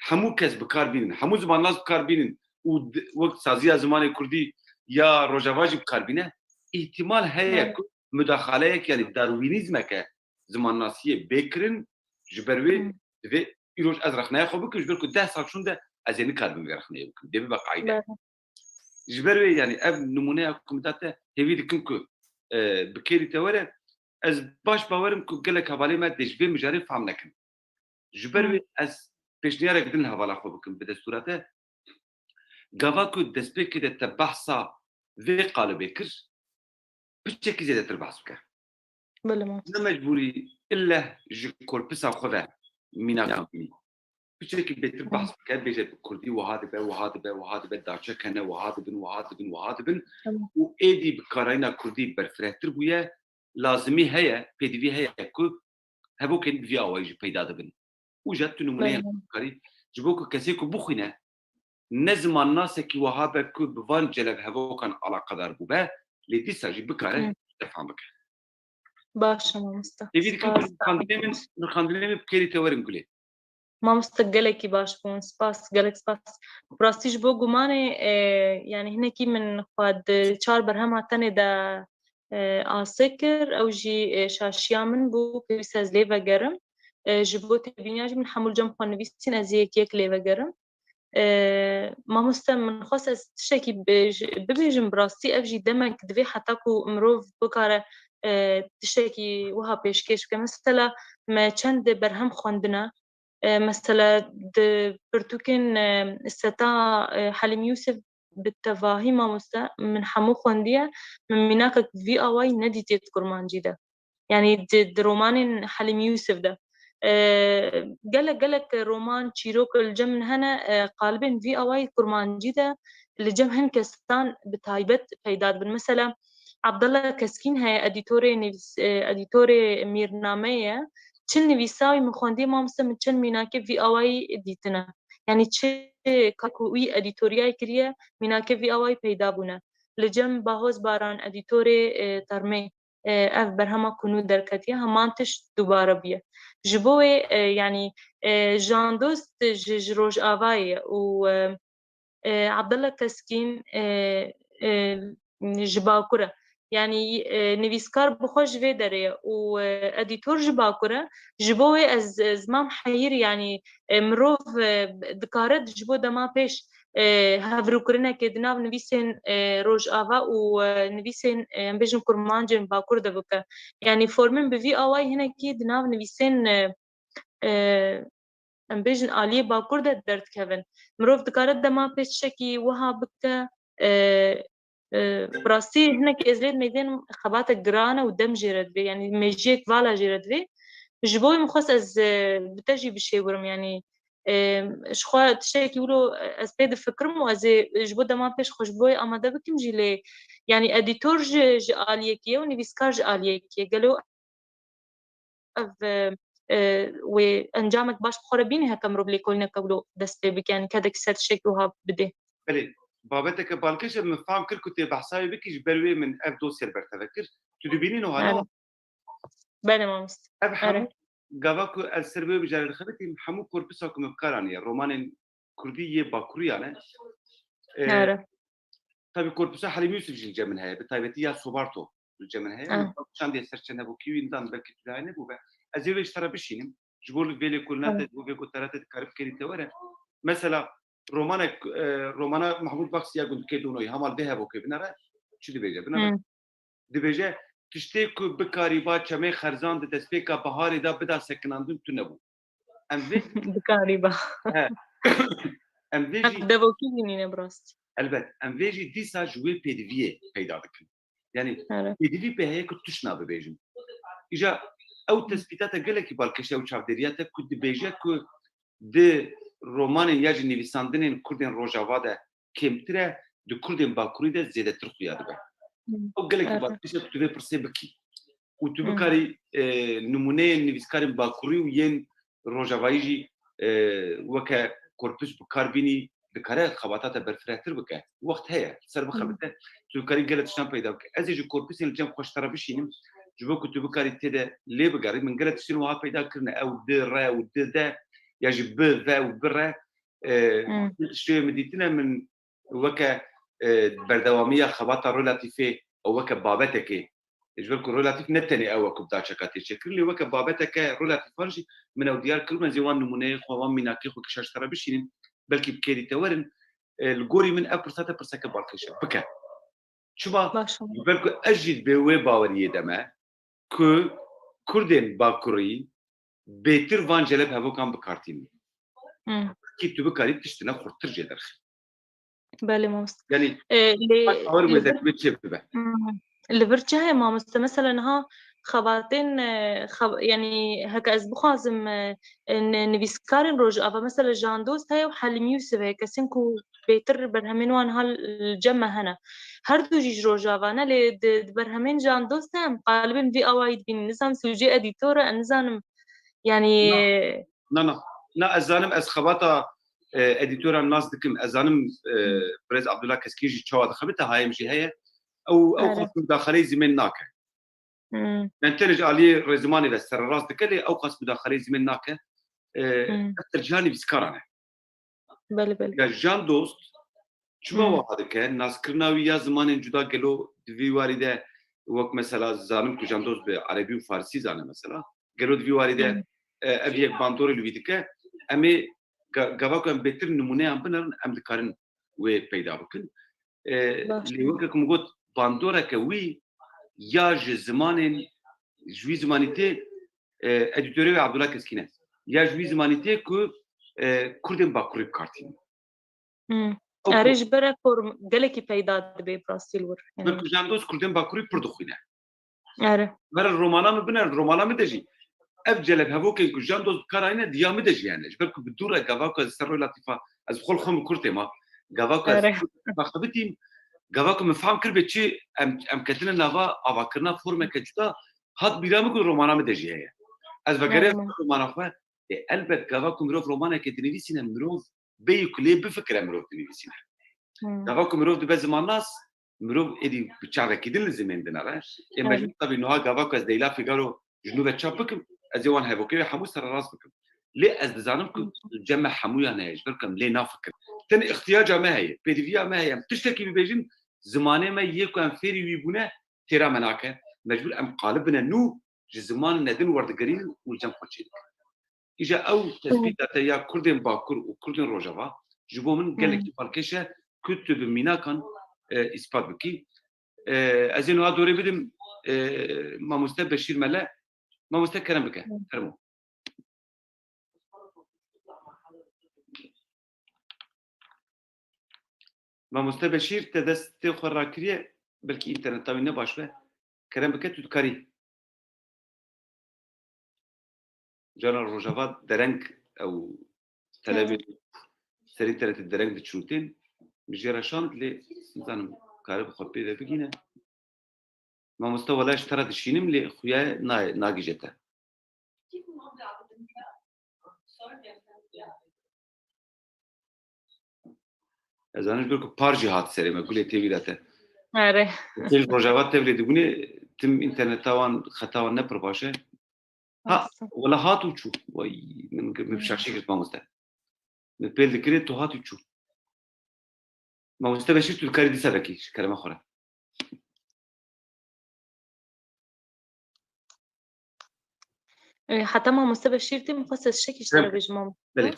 hemû kes bi kar bînin, hemû zimannas bi kar bînin û di-, wek saziya zimanê kurdî ya Rojava jî bi kar bîne, îhtimal heye Hmm. ku mudaxaleyek, yanî darwînîzmeke zimannasiyê bê kirin, ji ber wê Hmm. divê îroj ez rexneya xwe bikim, ji ber ku deh sal şûnde ez ê nikaribim vê rexneyê bikim. Dê bibe qaîde. Bele. Ji ber wê, yanî ev nimûneya ku min da te, hêvî dikim ku, e, bi kêrî te were, ez baş bawerim ku gelek hevalê me dê ji vê mijarê fam nekin. Ji ber Hmm. wê ez pêşniyarek din li hevala xwe bikim, bi destûra te. Gava ku destpêkê de te behsa vê qalibê kir, piçekî zêdetir behs bike. Belê, mamoste. Ne mecbûrî ille ji korpisa xwe ve mînak bînî. Piçekî bêtir Hmm. behs bike, bêje bi kurdî wiha dibe, wiha dibe, wiha dibe, daçek hene, wiha dibin, wiha dibin, wiha dibin. Tamam. Û êdî bi karayîna kurdî berfirehtir bûye, lazimî heye, pêdivî heye ku hevokên vî awayî jî peyda dibin. Û jî tu nimûneyek Belê. karî, ji bo ku kesê ku bixwîne, ne zimannasekî wiha be ku bi van celeb hevokan alaqedar bûbe, lê dîsa jî bikare Hı. te fam bike. Baş e, mamoste. Hêvî dikim ku Spas. nirxandinê min, nirxandinê min bi kêrî te werin Gulê. Mamoste, gelekî baş bûn. Spas, gelek spas. Bi rastî ji bo gumanê, e, yanî hinekî min xwe di çar berhema tenê de, e, asê kir. Ew jî, e, şaşiya min bû, pêwîst ez lê vegerim. E, ji bo têbîniya jî min hemû li cem xwe nivîsîn, ez ê yek yek lê vegerim. E, mamoste, min xwest ez tiştekî bi-, ji-, bibêjim, bi rastî ev jî demek divê heta ku mirov bikare, e, tiştekî wiha pêşkêş bike. Mesela me çend berhem xwendine, e, mesela di pirtûkên, e, seta, e, Helîm Yûsif bi tevahî mamoste, min hemû xwendiye, min mînakek vî awayî nedîtiye di kurmancî de. Yanî di, di romanên Helîm Yûsif de. E, gelek, gelek roman, çîrok li cem min hene, e, qalibên vî awayî kurmancî de li cem hin kesan bi taybet peyda dibin. Mesela Abdullah Keskîn heye, edîtorê nivîs-, e, edîtorê Mîrnameyê ye. Çi nivîsa wî min xwendiye mamoste, min çend mînakê vî awayî dîtine. Yanî çi ka ku wî edîtoriyayê kiriye, mînakê vî awayî peyda bûne. Li cem Bahoz Baran, edîtorê, e, Termê, e, ev berhema ku nû derketiye, heman tişt dubare bûye. Ji bo wê, e, yanî, e, Jan Dost ji, ji Rojavayê ye û, e, e, Abdullah Keskîn, e, e, ji Bakur e. Yanî, e, nivîskar bi xwe ji vê derê ye û, e, edîtor ji Bakur e. Ji bo wê ez, ez mam heyir, yanî, e, mirov, e, dikare ji bo dema pêş, e, hevrûkirinekê di nav nivîsên, e, Rojava û, e, nivîsên, e, em bêjin kurmancên Bakur de bike. Yanî formên bi vî awayî hinekî di nav nivîsên, e, e, em bêjin aliyê Bakur de derdikevin. Mirov dikare dema pêş tiştekî wiha bike, e, e, bi rastî hinek ez lê meydên xebatek giran e û dem jê re divê, yanî mejiyek vala jê re divê. Ji bo wê min xwest ez, e, bi te jî bişêwirim, yanî, e, ji xwe tiştekî wilo ez pê difikirim û ez ê ji bo dema pêş xwe ji bo wê amade bikim jî lê, yanî edîtor ji, ji aliyekî ye û nivîskar ji aliyekî ye. Gelo ev, e, e, wê encamek baş bi xwe re bîne heke mirov lêkolîneke wilo dest pê bike, yanî kedek ser tiştekî wiha bidê. Belê, babeteke balkêş e, min fam kir ku tê behsa wê bikî, ji ber wê min ev dosye li ber te ve kir. Tu dibînî niha, ne? Belê. Belê, mamoste. Ev Erê. hemû gava ku ez ser wê mijarê dixebitîm, hemû korpusa ku min bi kar aniye, romanên kurdî yê Bakuriyan e. E, Erê. Tabî korpusa Helîm Yûsif jî li cem min heye, bi taybetî ya Sobarto li cem min heye. Ah. Min çandiye ser çend hebûkî wî dan, belkî tu dayê nebû be. Ez ê wê ji te re bişînim. Ji bo li vê lêkolîna te, Tamam. ji bo vê gotara te dikarî bi kêrî te were. Mesela romanek, e, romana Mahmûd Baksî ya Gundikê Donoyî, hema li vê hevokê binere, çi dibêje? Binere. Hmm. Dibêje, tiştê ku bikarîba çemê xerzan di destpêka biharê de bida sekinandin tune bû. Em vê Bikarîba. He. Em vê jî Ev devokî jî nîne bi rastî. Elbet, em vê jî dîsa ji wê pêdiviyê peyda dikin. Yanî Erê. pêdivî pê heye ku tiştna bibêjin. Îja ew tespîta te gelekî balkêş e, ew çavdêriya te ku dibêje ku di romanên ya jî nivîsandinên kurdên Rojava de kêmtir e, di kurdên Bakurî de zêdetir xuya dibe. Hmm. Ew gelekî Erê. balkêş e ku tu vê pirsê bikî. Û tu Hmm. bikarî, e, nimûneyên nivîskarên Bakurî û yên Rojavayî jî, e, weke korpus bi kar bînî, dikare xebata te berfirehtir bike. Wext heye, ser bixebite, tu dikarî gelek tiştan peyda bike. Ez ê ji korpusên li cem xwe ji te re bişînim, ji bo ku tu bikarî tê de lê bigerî. Min gelek tiştên wiha peyda kirine, ew di re û di de, ya jî bi ve û bi re, e, Hmm. tiştê min dîtine, min weke, e, berdewamiya xebata relatîfê û weke babetekê Ji ber ku relatif ne tenê ew e ku bi daçeka tê çêkirin, lê weke babeteke relatif wan jî min ew diyar kiribû, ez ê wan nimûneyê xwe, wan mînakê xwe kişa ji te re bişînim, belkî bi kêrî te werin. E, li gorî min ev pirsa te pirseke balkêş e. Bike. Çima? Baş e. Ji ber ku ez jî bê wê baweriyê de me ku Kurdên Bakurî bêtir van celebhevokan bi kar tînin. Hmm. Kî tu bikarî tiştine xurttir jê derxî. Belê, mamoste. Yanî, e, lê, baş awir li vir, wê çê bibe. Hmm. Li vir çi heye, mamoste? Mesela niha xebatên, e, xeb-, yanî heke ez bixwazim, e, e, ni-, nivîskarên Rojava, mesela Jan Dost heye û Helim Yusuf heye, kesên ku bêtir berhemên wan ha li cem me hene. Her du jî ji Rojava ne, lê di, di berhemên Jan Dost de em qalibên vî awayî dibînin. Nizam sûcê edîtor e, em nizanim. Yanî Na, na, na. Na, ez zanim, ez xebata, e, edîtoran nas dikim. Ez zanim, e, birêz Abdullah Keskî jî çawa dixebite, hayêm jî heye. Ew, ew Erê. Xwe mudaxaleyê zimên nake. Hmm. Yani tenê ji aliyê rêzimanê ve sererast dike, lê ew qas mudaxaleyê zimên nake. E, Hmm. Ev terciha nivîskaran e. Belê, belê. Ya Jan Dost çima Hmm. wiha dike? Naskirina wî ya zimanên cuda gelo di vî warî de, wek mesela zanim ku Jan Dost bi erebî û farsî zane mesela. Gelo di vî warî de, Hmm. e, ev yek bandorê li wî dike. Em ê ga-, gava ku em bêtir nimûneyan binerin, em dikarin wê peyda bikin. E, Baş. Lê weke ku min got, bandoreke wî ya ji zimanên, ji wî zimanî tê, e, edîtorê wê Abdullah Keskîn e. Ya ji wî zimanî tê ku, e, Kurdên Bakurî bi kar tînin. Hmm. Ew Erê ku ji ber ev form gelekî peyda dibe bi rastî li wir. Ber ku Jan Dost Kurdên Bakurî pir dixwîne. Erê. Ber romana min bine, romana min de jî. Ev celebhevokên ku Jan Dost bi kar ayne, diya min de jî hene. Ji ber ku bi dû re gava ku ez ser roy latîfa, ez bi xwe li xwe min kurtê ma. Gava ku ez Erê. Xebitîm, gava ku min fehm kir bê çi em, em ketine nava avakirina formeke cuda, hat bîra min ku romana min de jî heye. Ez vegeriyam Erê. Romana xwe, ê, elbet gava ku mirov romaneke dinivîsîne, mirov bêyî ku lê bifikire mirov dinivîsîne. Hmm. Gava ku mirov dibe zimannas, mirov êdî bi çavekî din li zimên dinere. Ê, Evet. Mecbûr tabî niha gava ku ez Leyla Fîgaro ji nû ve çap bikim, ez ê wan hevokê wê hemû sererast bikim. Lê ez dizanim ku Hmm. li cem me hemûyan heye, ji ber ku em lê nafikirin. Tenê îhtiyaca me heye, pêdiviya me heye, em tiştekî bibêjin, zimanê me yê ku em fêrî wî bûne, têra me nake. Mecbûr em qalib bine nû ji zimanên din werdigerînin û li cem xwe çêdikin. Îja ew tespîta te ya Kurdên Bakur û Kurdên Rojava ji bo min gelekî balkêş e ku tu bi mînakan, e, îspat bikî. E, ez ê niha dorê bidim, e, mamoste Beşîr Mele. Mamoste kerem bike. Hı. Fermo. Mamoste Beşîr, te destê xwe rakiriye, belkî înterneta wî ne baş be. Kerem bike, tu dikarî. Cana Rojava dereng ew telebê Hı. serî internetê dereng diçûtên. Bi jê re şand lê nizanim kare bi xwe pê ve bigîne. Mamoste, wela ji te re dişînim lê xuya na-, nagihîje te. Ez zanim ji ber ku par jî hat serê me, gulê têvî de te. Erê. Tê ji Rojava tevlê dibûnê, tim înterneta wan, xeta wan ne pir baş e. Ha, Baş e. Wela hat û çû. Way, min, min Hmm. şaşî girt mamoste. Min pêl dikirê, tu hat û çû. Mamoste Beşîr, tu dikarî dîsa vekî, ji kerema xwe re. E, heta mamoste Beşîr tê, min xwest ez şekî ji te re Belê. Bêjim, mamoste. Belê.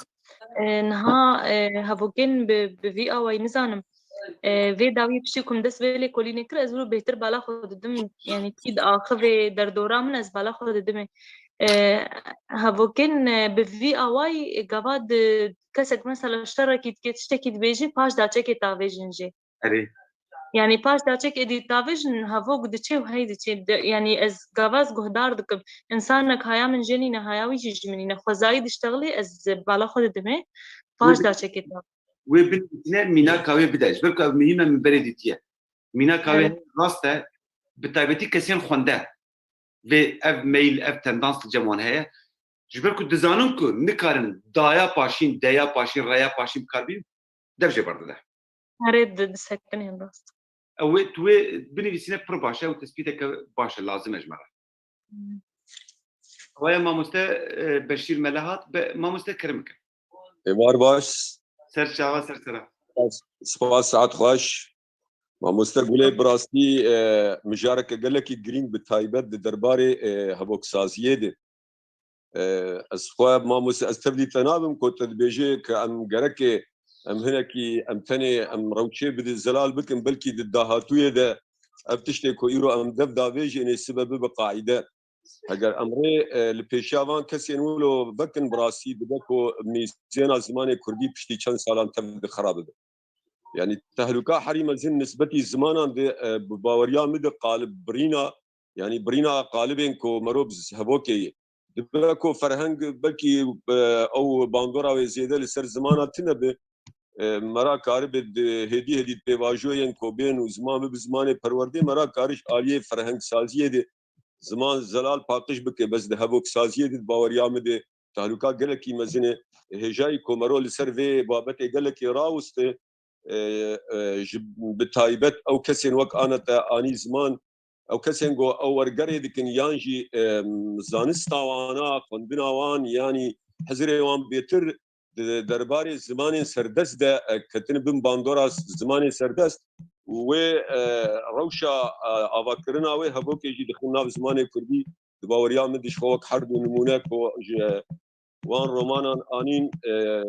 E, niha, e, hevokên bi, bi vî awayî nizanim. E, vê dawiyê piştî ku min dest vê lêkolînê kir, ez wilo bêhtir bala xwe didim, yanî kî diaxivê derdora min, ez bala xwe didimê. E, hevokên, e, bi vî awayî gava di kesek mesela şterekî dike, tiştekî dibêje, paş da çekê tavêjin jê. Erê. Yanî paş da çek êdî tavêjin, hevok diçe û hey diçe. De, yanî ez gava ez guhdar dikim. Însanek haya min jê nîne, haya wî jî ji min nîne. Xwezayî diştexilê ez bala xwe didimê. Paş Wê da çekê tavêjin. Wê binivîsîne, mînaka wê bide. Ji ber ku ev muhîm e, min berê dîtiye. Mînaka wê Evet. rast e, bi taybetî kesên xwende. Vê ev meyl, ev tendans li cem wan heye. Ji ber ku dizanin ku nikarin daya paşîn, deya paşîn, reya paşîn bi kar bînin, dev jê berdide. Erê di, disekinê rast. Ew wê, tu wê binivîsîne pir baş e û tespîteke baş e, lazim e ji me re. Hmm. Waya mamoste, e, Beşîr Mele hat. Be-, mamoste kerem bike. Êvar baş. Ser çava, ser sera. Spas, saet xweş. Mamoste Gulê, bi rastî, e, mijareke gelekî girîng, bi taybet di derbarê, e, hevoksaziyê de. E, ez xwe, mamoste, ez tevlî te nabim ku te dibêje ke em gereke em hinekî, em tenê em rewşê bide zelal bikin, belkî di dahatûyê de ev tiştê ku îro em dev davêjê nê sibe bibe qaîde. Heger em rê, e, li pêşiya van kesên wilo vekin, bi rastî dibe ku mîzêna zimanê kurdî piştî çend salan tev dixera bibe. Yanî tehlûka herî mezin nisbetî zimanan de, e, bi baweriya min de qalib birîna, yanî birîna qalibên ku mero bi hevokê ye. Dibe ku ferheng belkî, e, ew bandora wê zêde li ser zimana tine be, e, mera karibe di hêdî hêdî di pêvajoyên ku bên û ziman bibe zimanê perwerdê, mera kariş aliyê ferhengsaziyê de ziman zelal paqij bike, bes di hevoksaziyê de, di baweriya min de tehlûka gelekî mezin e. Hêjayî ku mero li ser vê babetê gelekî rawiste, e, e, ji, bi taybet ew kesên wek ana te anî ziman, ew kesên ku ew wergerê dikin yan jî, e, zanista wana, xwendina wan, yanî hizirê wan bêtir di derbarê zimanên serdest de, e, ketine bin bandora zimanê serdest û wê, e, rewşa, e, avakirina wê hevokê jî dixin nav zimanê kurdî, di baweriya min de ji xwe wek her du nimûne ku ji wan romanan anîn, e,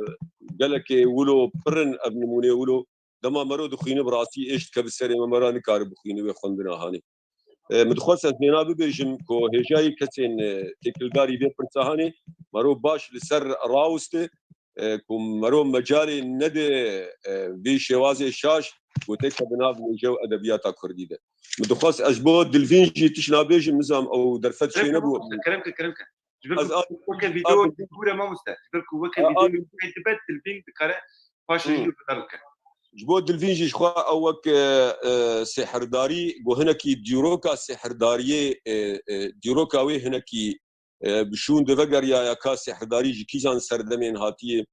gelekê wilo pir in ev nimûnê wilo. Dema mero dixwîne bi rastî êş dike bi serê me, mera nikare bixwîne wê xwendina hanê. E, min dixwest ez hêna bibêjim ku hêjayî kesên, e, têkildarî vê pirsa hanê mero baş li ser rawiste, e, ku mero mecalê nede, e, vê şêwazê şaş gotê ke di nav wêje û edebiyata kurdî de. Min dixwest ez ji bo Dilvîn jî tişt nabêjim, nizam ew derfet çênebû. Kerem ke, kerem ke. Ji ber ku weke vîdeo dûr e mamoste. Ji ber ku weke vîdeo dibe, Dilvîn dikare paşê jî guhdar bike. Ji bo Dilvîn jî ji xwe ew wek, e, e, sêhirdarî, ku hinekî dîroka sêhirdariyê, e, e, dîroka wê hinekî, e, bi şûn de vegeriyaya ka sêhirdarî ji kîjan serdemên hatiye,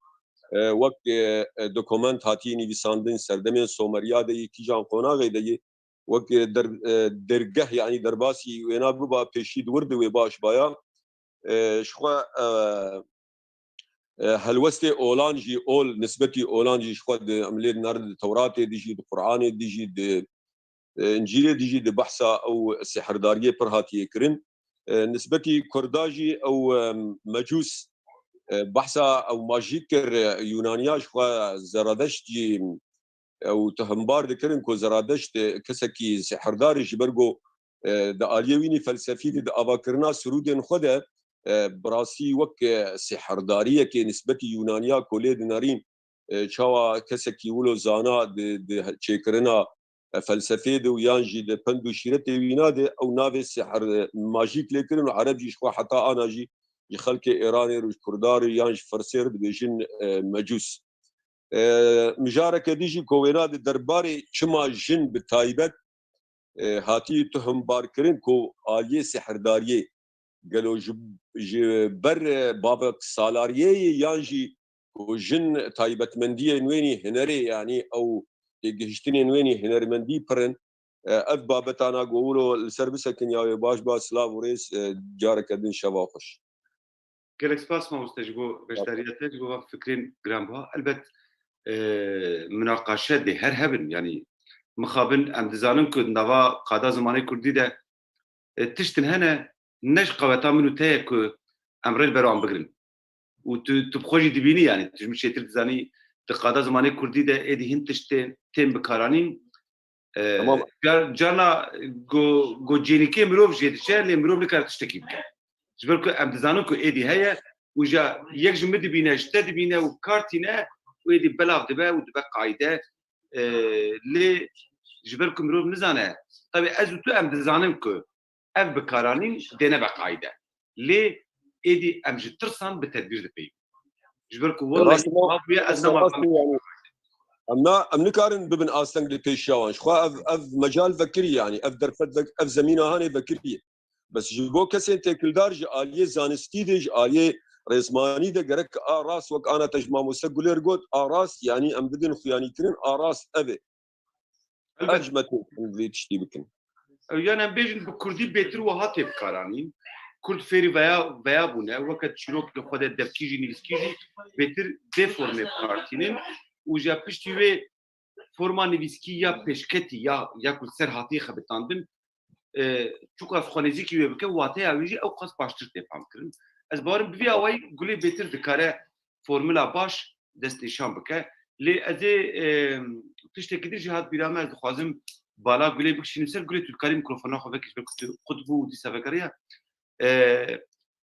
e, wek, e, e, dokument hatiye nivîsandin, serdemên Someriya de yê, kîjan qonaxê de yê, wek, e, der-, e, dergeh, yanî derbasî wêna biba pêşî di wir de wê baş baya. E, ji xwe, e, e, helwestê olan jî, ol, nisbetî olan jî ji xwe di, em lê dinerin di Tewratê de jî, di Quranê de jî, di, e, Încîlê de jî di behsa ew sihirdariyê pir hatiye kirin. E, nisbetî Kurda jî ew, e, mecûs, e, behsa ew majîk kir, e, Yûnaniya ji xwe Zeradeşt jî ew tihimbar dikirin ku Zeradeşt, e, kesekî sihirdar e, ji ber ku, e, di aliyê wî nî felsefî de, di avakirina sirûdên xwe de, e, bi rastî wek, e, sihirdariyekê nisbetî Yûnaniya ku lê dinerîn, e, çawa kesekî wilo zana di, di çêkirina, e, felsefê de û yan jî di pend û şîretê wîna de ew navê sihir, e, majîk lê kirin û Ereb jî ji xwe heta ana jî ji xelkê Êranê re, ji Kurda re yan ji Firsê re dibêjin, e, mecûs. E, mijareke dî jî ku wêna di derbarê çima jin bi taybet, e, hatî tuhmbarkirin ku aliyê sihirdariyê, gelo ji, ji ber, e, bavek salariyê ye yan jî ku jin taybetmendiyên wê nî hunerê, yanî ew têgihiştinên wê nî hunermendî pir in. E, ev babetana ku wilo li ser bisekin ya wê baş ba, silav û rêz, e, careke din şeva xweş. Gelek spas mamoste ji bo beşdariya te, ji bo van fikrên giranbiha. Elbet, e, minaqaşe dê her hebin. Yanî mixabin em dizanin ku di nava qada zimanê kurdî de, e, tiştin hene ne ji qaweta min û te ye ku em rê li ber wan bigirin. Û tu, tu bi xwe jî dibînî, yanî tu ji min çêtir dizanî di qada zimanê kurdî de êdî hin tişt tên, tên bikaranîn. E, Tamam. car-, carna go, go cênîkê mirov jê diçe, lê mirov nikare tiştekî bike. Ji ber ku em dizanin ku êdî heye û ja yek ji min dibîne, ji te dibîne û bi kar tîne û êdî belav dibe û dibe qaîde. E, lê ji ber ku mirov nizane, tabî ez û tu em dizanin ku ev bikaranîn dê nebe qaîde. Lê êdî em ji tirsan bi tedbîr dipeyivin. Ji ber ku wellahî Rast e, ma-, ma bûye ez rast e, nema rast e, yanî. Em na, em nikarin bibin asteng li pêşiya wan. Ji xwe ev, ev mecal vekirî, yanî ev derfet vek-, ev zemîna hanê vekirî. Bes ji bo kesên têkildar ji aliyê zanistî de, ji aliyê rêzmanî de gerek a rast wek ana te ji mamoste Gulêr got, a rast, yanî em bidin xuyanîkirin, a rast ev e. Elbet. Ev ji me têkin vê tiştî bikin. Ew, yani em bêjin bi kurdî bêtir wiha tê bikaranîn. Kurd fêrî veya, veya bûne. Weke çîrok li xwe de devkî jî, nivîskî jî bêtir vê formê bikar tînin. Û ji piştî wê forma nivîskî ya pêşketî ya, ya ku li ser hatiye xebitandin, e, çiqas xwenêzîkî wê bike, wateya wê jî ew qas baştir tê fam kirin. Ez bawerim bi vî awayî Gulê bêtir dikare formula baş destnîşan bike. Lê ez ê, e, tiştekî din jî hat bîra me, ez dixwazim bala Gulê bikişînim ser. Gulê, tu dikarî mikrofona xwe vekişî, ber ku tu qut bû û dîsa vegeriya. E,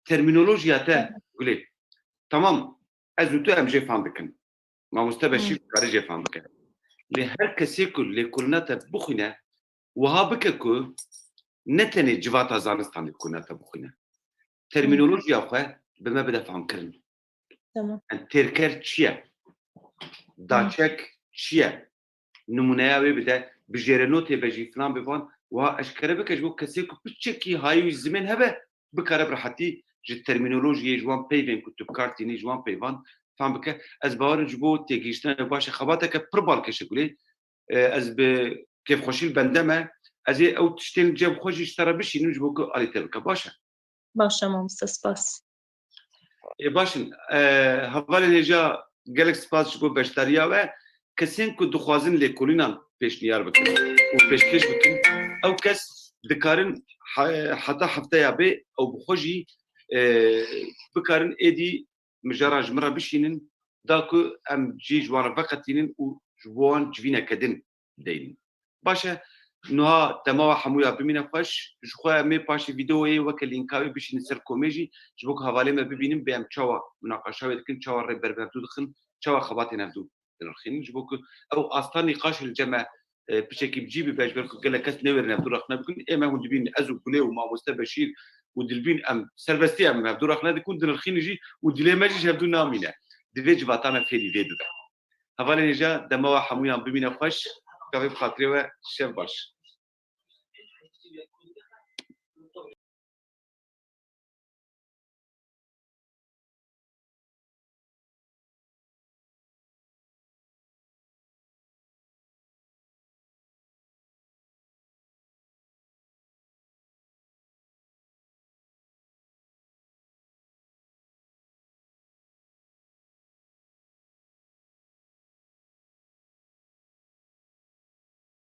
termînolojiya te, Gulê. Tamam, ez û tu em jê fam dikin. Mamoste Beşîr dikare jê fam bike. Lê her kesê ku lêkolîna te bixwîne, wiha bike ku ne tenê civata zanistan lêkolîna te bixwîne. Termînolojiya xwe bi me bide famkirin. Tamam. Yani têrker çi ye? Daçek çi ye? Nimûneya wê bide, bijêre notê be jî filan be van, wiha eşkere bike ji bo kesê ku piçekî hayî wî zimên hebe, bikare bi rehetî ji termînolojiyê, ji wan peyvên ku tu bi kar tînî, ji wan peyvan fam bike. Ez bawerim ji bo têgihiştina wê baş e, xebateke pir balkêş e Gulê. E, ez bi kêfxweşî li bende me. Ez ê ew tiştên li cem xwe jî ji te re bişînim ji bo ku alî te bike. Baş e? Baş e mamoste, spas. Ê, baş in. E, hevalên hêja, gelek spas ji bo beşdariya we. Kesên ku dixwazin lêkolînan pêşniyar bikin û pêşkêş bikin, ew kes dikarin he-, heta hefteya bê ew bi xwe jî, e, bikarin êdî mijaran ji min re bişînin, da ku em cî ji wan re veqetînin û ji bo wan civîneke din deynin. Baş e, niha dema we hemûya bimîne xweş. Ji xwe em ê paşê vîdeoyê weke lînka wê bişînin ser komê jî, ji bo ku hevalê me bibînin, bê em çawa munaqeşa wê dikin, çawa rê ber bi hevdû dixin, çawa xebatên hevdû dinirxînin. Ji bo ku ew asta nîqaşê li cem me, e, piçekî bi cî bibe, ji ber ku gelek kes newêrin hevdû rexne bikin. Ê me hûn dibînin, ez û Gulê û mamoste Beşîr û Dilbîn em serbestî em hevdû rexne dikin, dinirxînin jî û dilê me jî ji hevdû namîne. Divê civata me fêrî vê bibe. Hevalên hêja, dema we hemûyan bimîne xweş. Gavê bi xatirê we, şev baş.